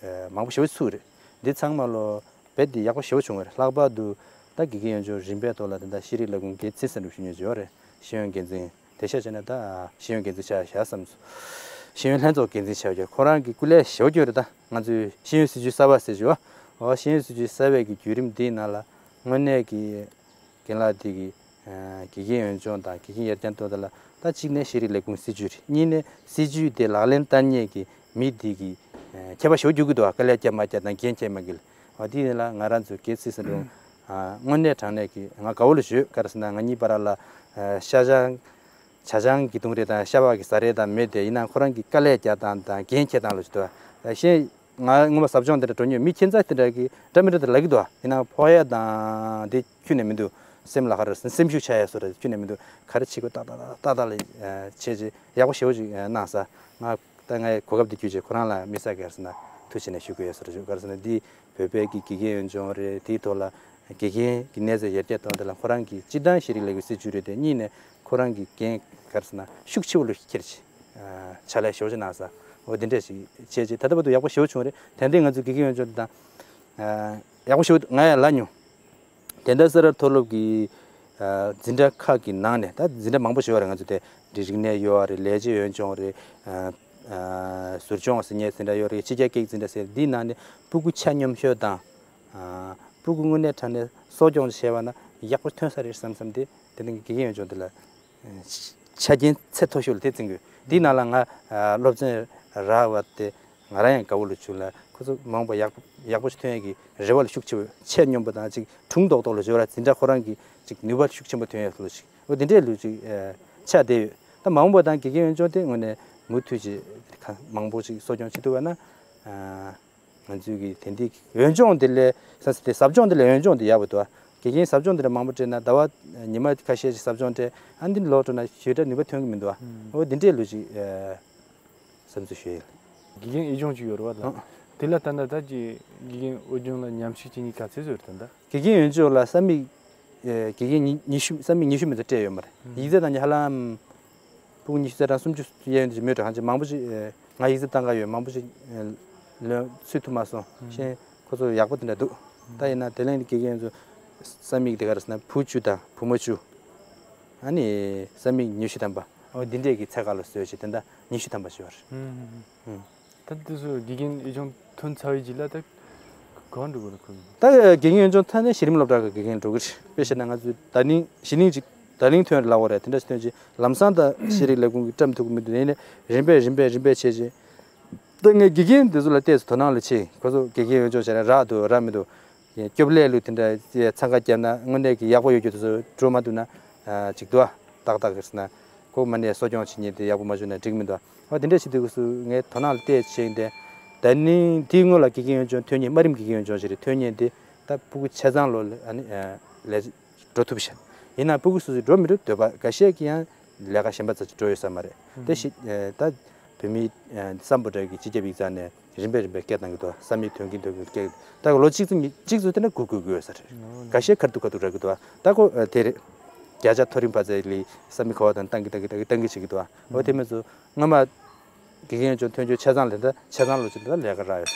མང་པོ་ཞེ་པོ་ཚུགས་རེད། འདི་ཚང་མ་ལོ། རྦད་དེ་ཡག་པོ་ཞེ་པོ་བྱུང་བ་རེད། ལྷག་པར་དུ་ད་དགེ་རྒན་ཡོངས་ལྗོངས་རིམ་པའི་ཐོག་ལ་ད་ལྟ་ཤེས་རིག་ལས་ཁུངས་འགན་འཛིན་ཟེར་འགྲོ་ཞུ་མཁན་ཅིག་ཡོད་རེད། ཤེས་ཡོན་འགན་འཛིན་དེ་ཤ་བྱས་ན་ད་ཤེས་ཡོན་འགན་འཛིན་ཆགས་བཞག་བསམ་སོང་། ཤེས་ཡོན་ལྷན་ཚོགས་འགན་འཛིན་ཆགས་བཞག་ཁོ་རང་གི་སྐུ་ལས་ཞེ་པོ་སྐྱོན་རེད། ད་ང་ཚོའི་ཤེས་ཡོན་སྲིད་བྱུས་གསར་པ་ཟེར་ཞུ་བ། འོ་ཤེས་ཡོན་སྲིད་བྱུས་གསར་པའི་གི་བརྒྱུད་རིམ་འདིའི་ནང་ལ་དངོས་གནས་ཀྱི་རྒན་ལགས་དེ་གི་དགེ་རྒན་ཡོངས་ལྗོངས་དང་དགེ་རྒན་ཡར་རྒྱས་གཏོང་ཐབས་ལ་ད་གཅིག་ནས་ཤེས་རིག་ལས་ཁུངས་སྲིད་བྱུས་རེད། གཉིས་ནས་སྲིད་བྱུས་དེ་ལག་ལེན་བསྟར་མཁན་གྱི་མི་དེ་གི་ཁྱད་པར་ཞེ་པོ་འགྱུར་གྱི་འདུག་བ། དཀའ་ལས་བརྒྱབ་མ་བརྒྱབ་དང་འགན་འཁྱེར་མ་འཁྱེར། འོ་དེ་ཡིན་ལ་ང་རང་ཚོའི་གལ་སྲིད་ཟེར་རུང་དངོས་གནས་དྲང་གནས་ཀྱི་ང་དགའ་བོ་ལ་ཞུ་ག་རེ་ཟེར་ན་ང་གཉིས་བར་ལ་ཤ་ཆང་ཇ་ཆང་གི་དུང་རེ་དང་ཤ་བག་གི་ཟ་རེ་དང་མེད་དེ་ཡིན་ན་ཁོ་རང་གི་དཀའ་ལས་བརྒྱབ་སྟངས་དང་འགན་འཁྱེར་སྟངས་ལ་ཞུ་འདུག་བ། གཞན། ང་སྔོན་མ་ཟབ་སྦྱོང་དེ་འདྲ་འགྲོ་མྱོང་མི་ཁྱད་མཚར་དེ་འདྲ་གི་འདྲ་མི་འདྲ་དེ་ལབ་ཀྱི་འདུག་ཨ། ཡིན་ནའང་ཕོག་ཡ་དང་དེ་ཁྱོན་ནས་མི་འདུག་སེམས་ལ་ཧ་ར་སེམས་ཤུགས་ཆག་ཡ་བཟོ་འདྲ་ཁྱོན་ནས་མི་འདུག་ག་རེ་བྱེད་དགོས་ཏག་ཏག་ཏག་ཏག་ལ་བྱས་རྗེས་ཡག་པོ་ཞེ་པོ་ཅིག་གནང་ས། ང་ད་ངའི་གོ་སྐབས་དེ་བརྒྱུད་རྗེས་ཁོ་རང་ལ་དམིགས་བསལ་ག་རེ་ཟེར་ན་ཐུགས་རྗེ་ཆེ་ཞུ་གི་ཡོད་བཟོ་འདྲ་བྱུང་། ག་རེ་ཟེར་ན་འདི་བོད་པའི་གི་དགེ་རྒན་ཡོངས་ལྗོངས་རེད། དེའི་ཐོག་ལ་དགེ་རྒན་གྱི་གནས་ཚད་ཡར་རྒྱས་གཏོང་དེ་ལ་ཁོ་རང་གི་སྤྱིར་བཏང་ཤེས་རིག་ལས་ཁུངས་སྲིད་བྱུས་རེད་དེ་གཉིས་ནས་ཁོ་རང་གི་འགན་ག་རེ་ཟེར་ན་ཤུགས་ཆེ་བོ་ལ་འཁྱེར་བྱས། ཕྱག་ལས་ཞེ་པོ་ཅིག་གནང་ས། འོ་འདི་འདྲས་ཞིག་བྱས་རྗེས་ད་ལྟ་བར་དུ་ཡག་པོ་ཞེ་པོ་བྱུང་རེད། ད་ལྟའི་ང་ཚོའི་དགེ་རྒན་ཡོངས་ལྗོངས་འདི་དང་། ཡག་པོ་ཞེ་པོ་ང་ཡང་ལབ་མྱོང་། དེ་འདྲ་ས་རཱ་མཐོ་སློབ་ཀྱི་འཛིན་གྲྭ་ཁག་གི་ནང་ནས་ད་འཛིན་གྲྭ་མང་པོ་ཞིག་ཡོད་རེད། ང་ཚོ་དེ་རིག་གནས་ཡོད་རེད། ལས་བྱེད་ཡོངས་ལྗོངས་རེད། ཟུར་སྦྱོང་ཟེར་མཁན་འཛིན་གྲྭ་ཡོད་རེད། ཕྱི་རྒྱལ་སྐད་འཛིན་གྲྭ་ཟེར་འདིའི་ནང་ནས་སྤུ་གུ་ཆ་སྙོམས་ཤོས་དང་། སྤུ་གུ་དངོས་གནས་དྲང་གནས་གསོ་སྐྱོང་བྱས་པ་ན་ཡག་པོ་ཐོན་ས་རེད་བསམ་བསམ་དེ་དེ་ནི་དགེ་རྒན་ཡོངས་ལྗོངས་འདི་ལ། ཆ་རྐྱེན་ཚད་མཐོ་ཤོས་ལ་དེ་བརྩི་དགོས། དེའི་ནང་ལ་ང་སློབ་ཚན་རག་པ་དེ་ང་རང་ཡང་དགའ་བོ་ལ་བྱུང་ལ་ཁོ་ཚོ་མ་འོངས་པ་ཡག་ཡག་པོ་ཞིག་ཐོན་ཡག་གི་རེ་བ་ལ་ཤུགས་ཆེ་བོ་ཆེས་སྙོམས་པོ་དང་ཅིག་གྲུང་རྡོག་རྡོག་ལ་བྱོས་ར་འཛིན་གྲྭ་ཁོ་རང་གི་ཅིག་ནུས་པ་ཤུགས་ཆེན་པོ་ཐོན་ཡག་ལོ་ཞིག་འོ་དེ་འདྲས་ལུས་ཅིག་ཆགས་བསྡད་ཡོད། ད་མ་འོངས་པ་དང་དགེ་རྒན་ཡོངས་ལྗོངས་དེ་དངོས་གནས་མུ་མཐུད་ཅིག་མང་པོ་ཅིག་གསོ་སྐྱོང་བྱེད་ཐུབ་པ་ན། ང་ཚོའི་གི་དེ་འདི་ཡོན་ལྗོངས་འདི་ལས་ས་ས་དེ་ཟབ་སྦྱོང་འདི་ལས་ཡོན་ལྗོངས་འདི་ཡག་པོ་འདུག་དགེ་རྒན་ཟབ་སྦྱོང་འདི་ལས་མང་པོ་སྤྲད་ན་ཟླ་བ་ཉི་མ་ཁ་ཤས་ཤིག་ཟབ་སྦྱོང་སྤྲད་ཨ་འདི་ལོ་སྤྲོ་ན་ཞེ་དྲག་ནུས་པ་ཐོན་གི་མི་འདུག་འོ་འདི་འདྲས་ལུས་ཅིག་བསམ་ཚུལ་ཞུ་ཡིན། དགེ་རྒན་ཡོངས་ལྗོངས་ཅིག་ཡོད་རེད་བ་ལ། དེ་ལ་ད་ལྟ་ད་ཀྱི་དགེ་རྒན་འོས་སྦྱོང་ལ་མཉམ་ཞུགས་བྱེད་མཁན་ག་ཚད་ཙམ་ཡོད་རེད་ད་ལྟ། དགེ་རྒན་འོས་སྦྱོང་ལ་ས་མིག་ཨེ་དགེ་རྒན་ཉི་ཉི་ཤུ་ས་མིག་ཉི་ཤུ་མི་ཚོ་སྤྲད་ཡོད་མ་རེད། ཡིག་ཚད་དང་ཧ་ལམ་ཕྲུ་གུ་ཉི་ཤུ་རྩ་གྲངས་སུམ་ཅུ་གཡས་གཡོན་དུ་མོས་གྲངས་ཧང་ཅིག་མང་པོ་ཞིག་ཨེ་ང་ཡིག་ཚད་བཏང་ག་ཡོད། མང་པོ་ཞིག་ཨེ་ལོན་ཚུད་ཐུབ་མ་སོང་། ཤེས་ཁོ་ཚོ་ཡག་པོ་དེ་འདྲ་འདུག་ད་ཡིན་ན་དེ་ལན་དེ་དགེ་རྒན་ཚོ་ས་མིག་དེ་ག་རེ་ཟེར་ན་བུ་བཅུ་དང་བུ་མོ་བཅུ། ཨ་ནི་ས་མིག་ཉི་ཤུ་ཐམ་པ། འོ་འདི་འདྲས་ཀྱི་ཚད་ག་ལ་བཟོས་ཤིག་དེ་འདྲ་ཉི་ཤུ་ཐམ་པ་ཞིག་ཡོད་རེད། ད་དེ་ཚོ་དགེ་རྒན་འོས་སྦྱོང་ཐོན་ཚར་བའི་རྗེས་ལ་ད་གང་འགྲོ་དགོས་རེད་ཁོ། ད་དགེ་རྒན་འོས་སྦྱོང་ཐོན་ནས་གཞི་རིམ་སློབ་གྲྭ་གི་དགེ་རྒན་འགྲོ་གི་རེད། དཔེ་བཤད་ན་ང་ཚོའི་ད་ལིང་གཞི་ལིང་ཅིག་ད་ལིང་ཐོན་ལབ་དགོས་རེད། དེ་འདྲ་ཞིག་ཐོན་རྗེས་ལམ་སང་ད་ཤེས་རིག་ལས་ཁུངས་ཀྱི་བཀྲམ་ཐུབ་ཀྱི་མི་འདུག་ཡིན་ནའི་རིམ་པས་རིམ་པས་རིམ་པས་བྱས་རྗེས་ད་ངས་དགེ་རྒན་དེ་ཚོ་ལ་བལྟས་ཚེ་དོ་སྣང་ལ་ཆེ། ཁོ་ཚོ་དགེ་རྒན་འོས་སྦྱོང་བྱས་ན་རག་འདུག་རག་མི་འདུག་སྐྱོབ་ལས་ལུགས་དེ་འདྲ་འཚང་ཁ་བརྒྱབ་ན་དངོས་གནས་ཀྱི་ཡག་པོ་ཡོད་རྒྱུ་དེ་ཚོ་འགྲོ་མ་ཐུབ་ན་ཅིག་འདུག་ཨ། ཏག་ཏག་གིས་ན་ཁོ་མ་ནས་གསོ་སྐྱོང་བྱེད་མཁན་དེ་ཡག་པོ་མ་བྱུང་ན་འགྲིག་མི་འདུག་ཨ། དེ་འདྲ་བྱེད་དུས་སུ་ངས་དོ་སྣང་ལ་བལྟས་བྱས་དེ་ད་ནི་དེའི་སྔོན་ལ་དགེ་རྒན་འོས་སྦྱོང་ཐོན་མཁན་དམའ་རིམ་དགེ་རྒན་འོས་སྦྱོང་ཞིག་རེད། ཐོན་མཁན་དེ་ད་ཕྲུ་གུ་ཆ་ཚང་ལོ་ལ་ཨ་ནི་ལས་འགྲོ་ཐུབ་ཤག་ཡིན་ན་ཕྲུ་གུ་སོ་སོས་འགྲོ་མི་འགྲོ་འདོད་པ་འགའ་ཤས་ཀྱིས་ཡང་ལས་ཀ་གཞན་པ་ཙམ་ཅིག་འགྲོ་ཡོད་ས་མ་རེད། དེ་ཞིག་ད་བོད་མིའི་སམ་བྷོ་ཊ་གི་སྤྱི་ཁྱབ་ཡིག་ཚང་ནས་རིམ་པས་རིམ་པས་སྐད་བཏང་གི་འདུག་བསམ་ཡས་ཐོན་གྱིན་ཐོན་གྱིན་སྐད་ད་ལོ་གཅིག་ཙམ་གཅིག་ཙམ་དེ་འདྲ་སྒུག་དགོས་ཀྱི་ཡོད་ས་རེད། འགའ་ཤས་ཁ་ཐུག་ཁ་ཐུག་རག་གི་འདུག་ད་ཁོ་དེ་རེད། བརྒྱ་ཆ་མཐོ་རིམ་བར་ཚད་ལ་བསམ་ཡས་ཁ་བ་དང་བཏང་གི་བཏང་གི་བཏང་གི་བཏང་གི་བྱེད་ཀྱི་འདུག་འོ་དེ་མིན་ཚོ་སྔོན་མ་དགེ་རྒན་ཅོ་ཐོན་རྒྱུ་ཆ་ཚང་ལས་ད་ཆ་ཚང་ལོ་གཅིག་ལ་ལས་ཀ་རག་ཡོད།